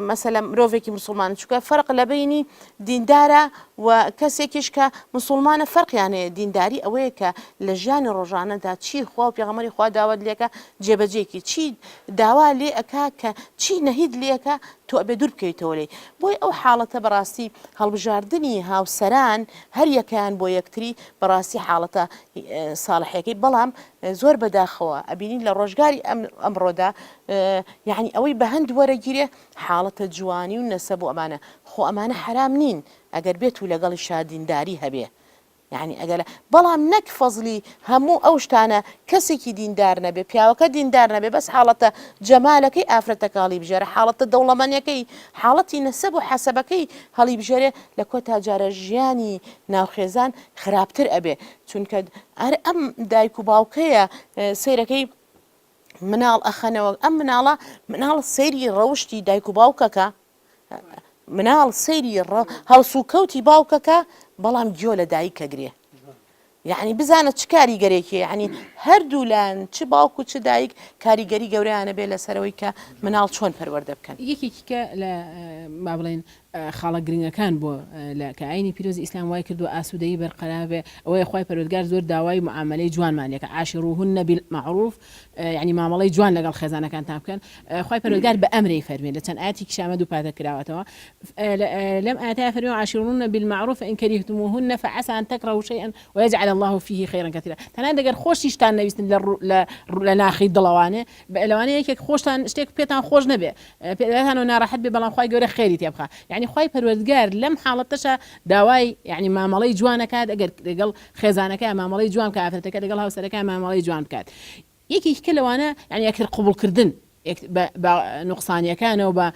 مەسەلە مرۆڤێکی مسلمان چونکە فەرق لە بینی دیندارە و کەسێکیش کە مسلمانە فەرقیان هەیە دینداری ئەوەیە کە لە ژیانی ڕۆژانەدا چی خوا و پێغەمبەری خوا داوات لێکە جێبەجێکی چی داوا لێ ئەکا کە چی نەهیت لێکە تۆ ئەبێ دوور بکەویتەوە لێی بۆیە ئەو حاڵەتە بەڕاستی هەڵبژاردنی هاوسەران هەر یەکەیان بۆ یەکتری بەڕاستی حاڵەتە ساڵحیەکەی بەڵام زۆر بەداخەوە ئەبینین لە ڕۆژگاری ئەم ئەمڕۆدا یعنی ئەوەی بە هەند وەرەگیرێ حاڵەتە جوانی و نەسەب و ئەمانە خۆ ئەمانە حەرام نین ئەگەر بێت و لەگەڵیشا دینداری هەبێ یەعنی ئەگەر بەڵام نەک فەزلی هەموو ئەو شتانە کەسێکی دیندار نەبێ پیاوەکە دیندار نەبێ بەس حاڵەتە جەمالەکەی ئافرەتەکە هەڵیبژێرە حاڵەتە دەوڵەمەنیەکەی حاڵەتی نەسەب و حەسەبەکەی هەڵیبژێرێ لە کۆتا جارە ژیانی ناوخێزان خراپتر ئەبێ چونکە هەر ئەم دایک و باوکەیە سەیرەکەی مناڵ ئەخەنەوە ئەم مناڵە مناڵ سەیری ڕەوشتی دایک و باوکەکە مناڵ سەیری هەڵسوکەوتی باوکەکە بەڵام گوێ لە دایکە گرێ یعنی بزانە چ کاریگەرێکی یعنی هەردوو لایەن چ باوک و چ دایک کاریگەری گەورەیانە بێ لەسەرەوەی کە مناڵ چۆن پەروەردە بکەن. یەکێکی کە لە با بڵێین. خاڵە گرنگەکان بۆ لە کە ئاینی پیرۆزی ئیسلام وای کردووە ئاسوودەیی بەرقەرار بێ ئەوەیە خوای پەروەردگار زۆر داوای معامەلەی جوانمان لێکا عاشروهن بالمعروف یعنی مامەڵەی جوان لەگەڵ خێزانەکانتان بکەن خوای پەروەردگار بە ئەمرەی فەرمێ لە چەند ئایەتێکیشا ئەمە دووپاتە کراوەتەوە لەم ئایەتە فەرمێ عاشروهن بالمعروف فإن كرهتموهن فعسى أن تكرهوا شيئا ويجعل الله فيه خيرا كثيرا تەنانەت ئەگەر خۆشیشتان نەویستن لە لە ناخی دڵەوانێ لەوانەیە یەکێک خۆشتان شتێک پێتان خۆش نەبێ پێتانەوە ناڕەحەت بێ بەڵام خوای گەورە خێری تێ بخا یعنی خوای پەروەردگار لەم حاڵەتەشا داوای یعنی مامەڵەی جوان ئەکات ئەگەر لەگەڵ خێزانەکەی مامەڵەی جوان بکات ئافرەتەکە لەگەڵ هاوسەرەکەی مامەڵەی جوان بکات یەکێکی کە لەوانە یعنی یەکتر قبوڵکردن بە نوقسانیەکانەوە بە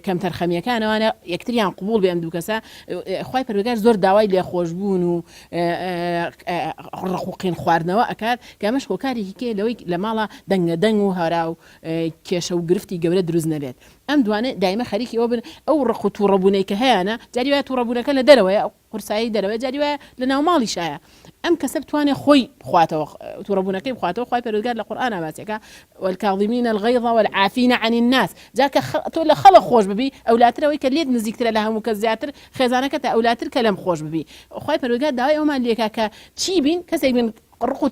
کەمتەرخەمیەکانەوانە یەکتریان قبوڵ بێ ئەم دوو کەسە خوای پەروەردگار زۆر داوای لێخۆشبوون و ڕق و قین خواردنەوە ئەکات کە ئەمەش هۆکارێکی کێ لەوەی لە ماڵە دەنگە دەنگ و هەرا و کێشە و گرفتی گەورە دروست نەبێت ئەم دوانە دایمە خەریکی ئەوە بن ئەو ڕق و تووڕەبوونەی کە هەیانە جاری وایە تووڕەبوونەکە لە دەرەوەیە قورسایی دەرەوەیە جاری وایە لە ناو ماڵیشایە ئەم کەسە بتوانێ خۆی بخواتەوە توڕەبوونەکەی بخواتەوە خوای پەروەردگار لە قورئانا باسی ئەکا والکاظمین الغیظ والعافین عن الناس جا کە تۆ لە خەڵک خۆش ببی ئەولاتر ئەوەی کە لێت نزیکترە لە هەموو کەس زیاتر خێزانەکەتە ئەولاتر کە لەم خۆش ببی خوای پەروەردگار داوای ئەومان لێکا کە چی بین کەسێک بین ڕق و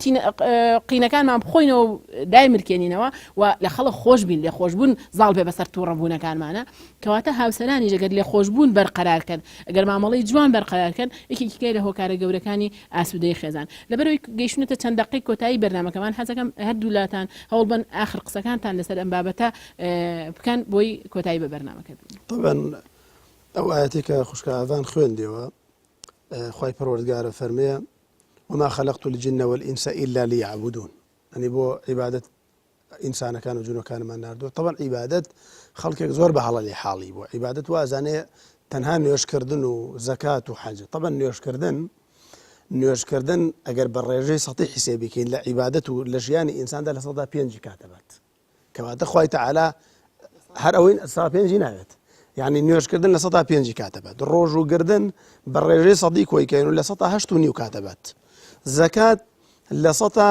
قینەکانمان بخۆینەوە و دایمرکێنینەوە و لە خەڵک خۆش بین، لێخۆشبوون زاڵ بێ بەسەر تووڕەبوونەکانمانە، کەواتە هاوسەرانیش ئەگەر لێخۆشبوون بەرقەرار کەن، ئەگەر مامەڵەی جوان بەرقەرار کەن، یەکێکی کەیە لە هۆکارە گەورەکانی ئاسوودەیی خێزان. لەبەرئەوەی گەیشتوونەتە چەند دەقەی کۆتایی بەرنامەکەمان، حەزەکەم هەردوولاتان هەوڵبەن ئاخر قسەکانتان لەسەر ئەم بابەتە بکەن بۆی کۆتایی بە بەرنامەکە بێنین. تەبعەن ئەو ئایەتەی کە خوشکە ئاڤان خوێندیەوە خوای پەروەردگار ئەفەرمێ وما خلقت الجن والانس الا ليعبدون ئەنی بۆ عیبادەت ئینسانەکان و جنۆکانمان ناردووە طبعا عیبادەت خەڵکێک زۆر بە هەڵە لێ حاڵی بووە عیبادەت وازانێ تەنها نوێژکردن و زەکات و حەج طبعا نوێژکردن نوێژکردن ئەگەر بە ڕێژەی سەتی حیسێبیکەین لە عیبادەت و لە ژیانی ئینساندا لە سەدا پێنجی کاتەبات کەواتە خوای تەعالا هەر ئەوەی سا پێنجی ناوێت یعنی نوێژکردن لە سەدا پێنجی کاتە بات ڕۆژ و گردن بە ڕێژەی سەدی کۆیکەین و لە سەدا هەشت و نیو کاتە بات زەکات لە سەدا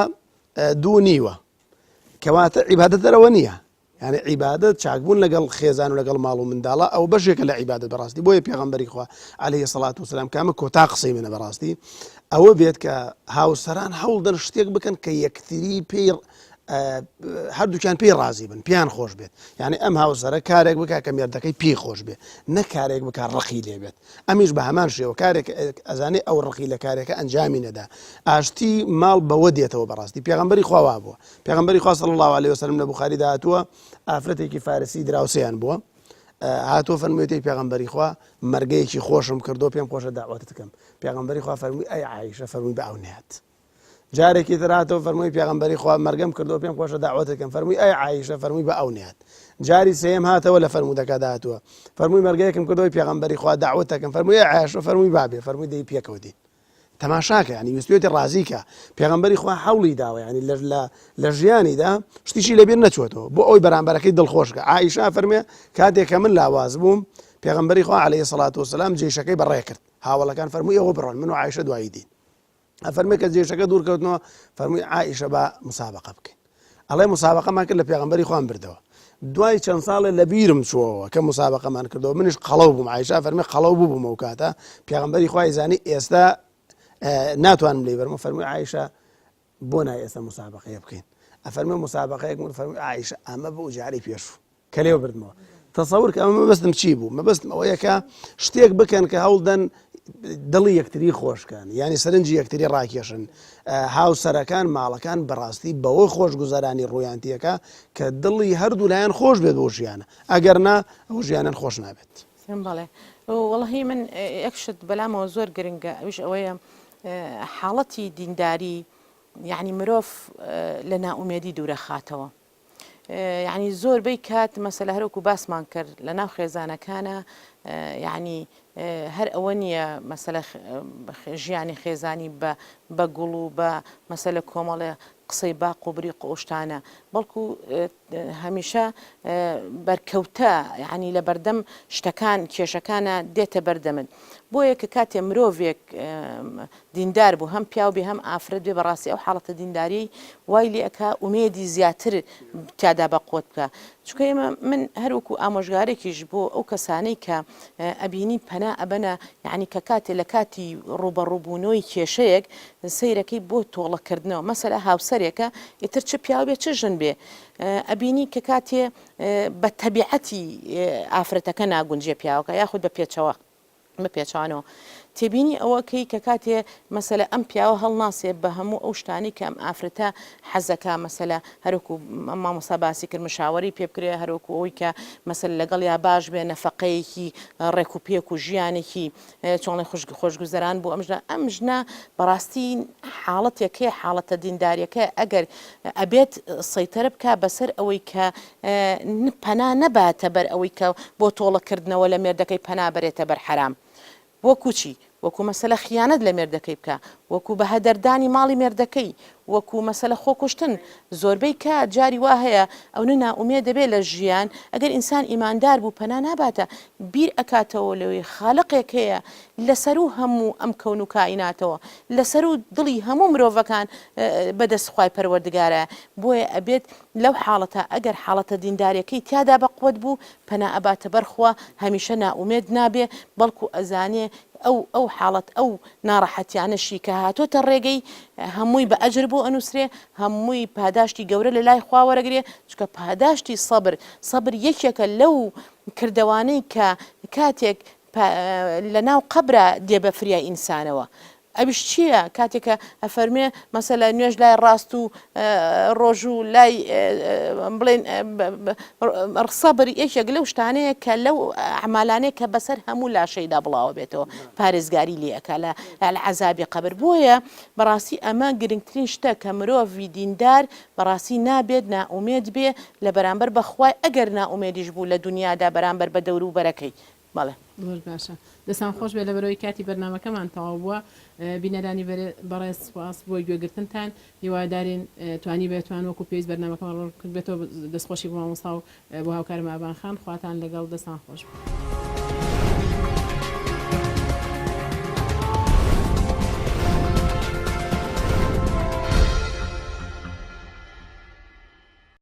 دوو نیوە کەواتە عیبادەت دەرەوە نییە یعنی عیبادەت چاکبوون لەگەڵ خێزان و لەگەڵ ماڵ و منداڵە ئەو بەشێکە لە عیبادەت بەڕاستی بۆیە پێغەمبەری خوا عەلەیهی سەڵات وسلام کامە کۆتا قسەی منە بەڕاستی ئەوە بێت کە هاوسەران هەوڵدەن شتێک بکەن کە یەکتری پێی هەردووکیان پێی ڕازی بن پێیان خۆش بێت یعنی ئەم هاوسەرە کارێک بک کە مێردەکەی پێی خۆش بێ نە کارێک بک ڕقی لێبێت ئەمیش بە هەمان شێوە کارێک ئەزانێ ئەو ڕقی لە کارێکە ئەنجامی نەدا ئاشتی ماڵ بەوە دێتەوە بەڕاستی پێغمبەری خوا بووە پێغمبەری خوا صلی الله عليه وسلم لە بخاری داهاتووە ئافرەتێکی فارسی دراوسیان بووە هاتووە فەرموویەتی پێغەمبەری خوا مەرگەیەکی خۆشم کردو پێم خۆشە داوەتت کەم پێغەمبەری خوا فەرمووی ئەی عایشە فەرمووی بە ئەو نهات جارێکی تر هاتەوە فەرمووی پێغەمبەری خوا مەرگەم کردەوە پێم خۆشە داوەتت کەم فەرمووی ئەی عایشە فەرمووی بە ئەو نهات جاری سێم هاتەوە لە فەرموودەکە داهاتووە فەرمووی مەرگەیەکم کردەوەی پێغەمبەری خوا داوەتەکەم فەرمووی ئەی عایشە فەرمووی بابێ فەرمووی دەی پێکەوە دین تەماشاکە ینی ویستوێتی ڕازیکە پێغەمبەری خوا حەولی داوە ینی لە ژیانیدا شتیشی لەبیر نەچوەتەوە بۆ ئەوی بەرامبەرەکەی دڵخۆشکە عیشا فەرمێ کاتێک کە من لاواز بووم پێغەمبەری خوا عليه سڵات وسلام جێشەکەی بەڕێ کرد هاوڵەکان فەرمووی ئەوە بڕۆن من و عیشە دوایی دین ئەفەرمێ کە جێشەکە دوور کەوتنەوە فەرمووی عائیشە با مسابقە بکەین ئەڵێ مسابقەمان کرد لە پێغەمبەری خوان بردەوە دوای چەند ساڵێ لە بیرم چووەوە کە مسابقەمان کردەوە منیش قەڵەو بووم عیشا فەرمی قەڵەو بوو بووم ئەو کاتە پێغەمبەری خوای زانی ئێستا ناتوانم لێی بەرمە فەرمووی عیشە بۆ نای ئێستا مسابقەیە بکەین ئەفەرمێ مسابقەیەک من فەرمووی عیشە ئەمە بۆ جاری پێشوو کە لێو بردمەوە تەسەور کە ئەمە مەبەستم چی بوو مەبەستم ئەوەیە کە شتێک بکەن کە هەوڵدەن دڵی یەکتری خۆشکەن یعنی سەرنجی یەکتری ڕاکێشن هاوسەرەکان ماڵەکان بەڕاستی بەوە خۆشگوزەرانی ڕوویانتیەکە کە دڵی هەردوو لایەن خۆش بێت بۆ ژیانە ئەگەر نا ئەو ژیانەن خۆش نابێت. بەڵێ وەڵی من یەک شت بەلامەوە زۆر گرنگە ئەویش ئەوەیە حاڵەتی دینداری یعنی مرۆڤ لە نائومێدی دوورەخاتەوە یەعنی زۆر بەی کات مەسەلە هەروەکو باسمان کرد لە ناو خێزانەکانە یەعنی هەر ئەوە نییە مەسەلە ژیانی خێزانی بە بە گوڵ و بە مەسەلە کۆمەڵێ قسەی باق و بریق و شتانە بەڵکو هەمیشە بەرکەوتە یەعنی لە بەردەم شتەکان کێشەکانە دێتە بەردەمت. بۆیە کە کاتێ مرۆڤێک دیندار بوو هەم پیاو بێ هەم ئافرەت بێ بەڕاستی ئەو حاڵەتە دینداریەی وای لێ ئەکا ئومێدی زیاتر تیادا بە قوت بکا چونکە ئێمە من هەر وەکو ئامۆژگارێکیش بۆ ئەو کەسانەی کە ئەبینی پەنا ئەبەنە یعنی کە کاتێ لە کاتی ڕووبەڕووبوونەوەی کێشەیەک سەیرەکەی بۆ تۆڵەکردنەوە مەسەلە هاوسەرێکە ئیتر چ پیاو بێ چ ژن بێ ئەبینی کە کاتێ بە تەبیعەتی ئافرەتەکە ناگونجێ پیاوەکە یاخود بە پێچەوە بە پێچەوانەوە تێبینی ئەوە کەی کە کاتێ مەسەلە ئەم پیاوە هەڵناسێ بە هەموو ئەو شتانەی کە ئەم ئافرەتە حەزەکا مەسەلە هەروەکو مامۆستا باسی کرد مشاوەرەی پێ بکرێ هەروەکو ئەوەی کە مەسەلە لەگەڵیا باش بێ نەفەقەیەکی ڕێک و پێک و ژیانێکی چۆنڵێ خوش خۆشگوزەران بۆ ئەم ژنە ئەم ژنە بەڕاستی حاڵەتێک هەیە حاڵەتە دینداریەکە ئەگەر ئەبێت سەیتەرە بکا بەسەر ئەوەی کە پەنا نەباتە بەر ئەوەی کە بۆ تۆڵە کردنەوە لە مێردەکەی پەنا بەرێتە بەر حەرام وەکو چی؟ وەکو مەسەلە خیانەت لە مێردەکەی بکا وەکو بە هەدەردانی ماڵی مێردەکەی وەکو مەسەلە خۆکوشتن زۆربەی کات جاری وا هەیە ئەونە نائومێد دەبێ لە ژیان ئەگەر ئینسان ئیماندار بوو پەنا ناباتە بیر ئەکاتەوە لەوەی خالقێک هەیە لەسەروو هەموو ئەم کەون و کائیناتەوە لەسەروو دڵی هەموو مرۆڤەکان بەدەست خوای پەروەردگارە بۆیە ئەبێت لەو حاڵەتە ئەگەر حاڵەتە دینداریەکەی تیادا بەقوەت بوو پەنا ئەباتە بەر خوا هەمیشە نائومێد نابێ بەڵکو ئەزانێ ئەو ئەو حاڵەت ئەو ناڕەحەتیانەشی کە هاتۆتە ڕێگەی هەمووی بە ئەجر بۆ ئەنوسرێ هەمووی پاداشتی گەورە لە لای خوا وەرەگرێ چونکە پاداشتی سەبر سەبر یەکێکە لەو کردەوانەی کە کاتێک لە ناو قەبرا دێ بە فریای ئینسانەوە ئەویش چییە کاتێک کە ئەفەرموێ مەسەلە نوێژ لای ڕاست و ڕۆژوو لای بڵێن سەبر یەکێک لەو شتانەیە کە لەو ئەعمالانەیە کە بەسەر هەموو لاشەیدا بڵاوە بێتەوە پارێزگاری لێ ئەکا لە عەزابی قەبر بۆیە بەڕاستی ئەمە گرنگترین شتە کە مرۆڤی دیندار بەڕاستی نابێت نائومێد بێ لە بەرامبەر بە خوای ئەگەر نائومێدیش بوو لە دونیادا بەرامبەر بە دەوروبەرەکەی بەڵێ. زۆر باشە دەستان خۆش بێت لەبەرئەوەی کاتی بەرنامەکەمان تەواو بووە بینەرانی بەڕێز سوپاس بۆ گوێگرتنتان هیوادارین توانیبێتمان وەکو پێویست بەرنامەکەمان ڕوون کردبێتەوە دەستخۆشی بۆ مامۆستا و بۆ هاوکارم ئابان خان خواتان لەگەڵ دەستان خۆش بێت.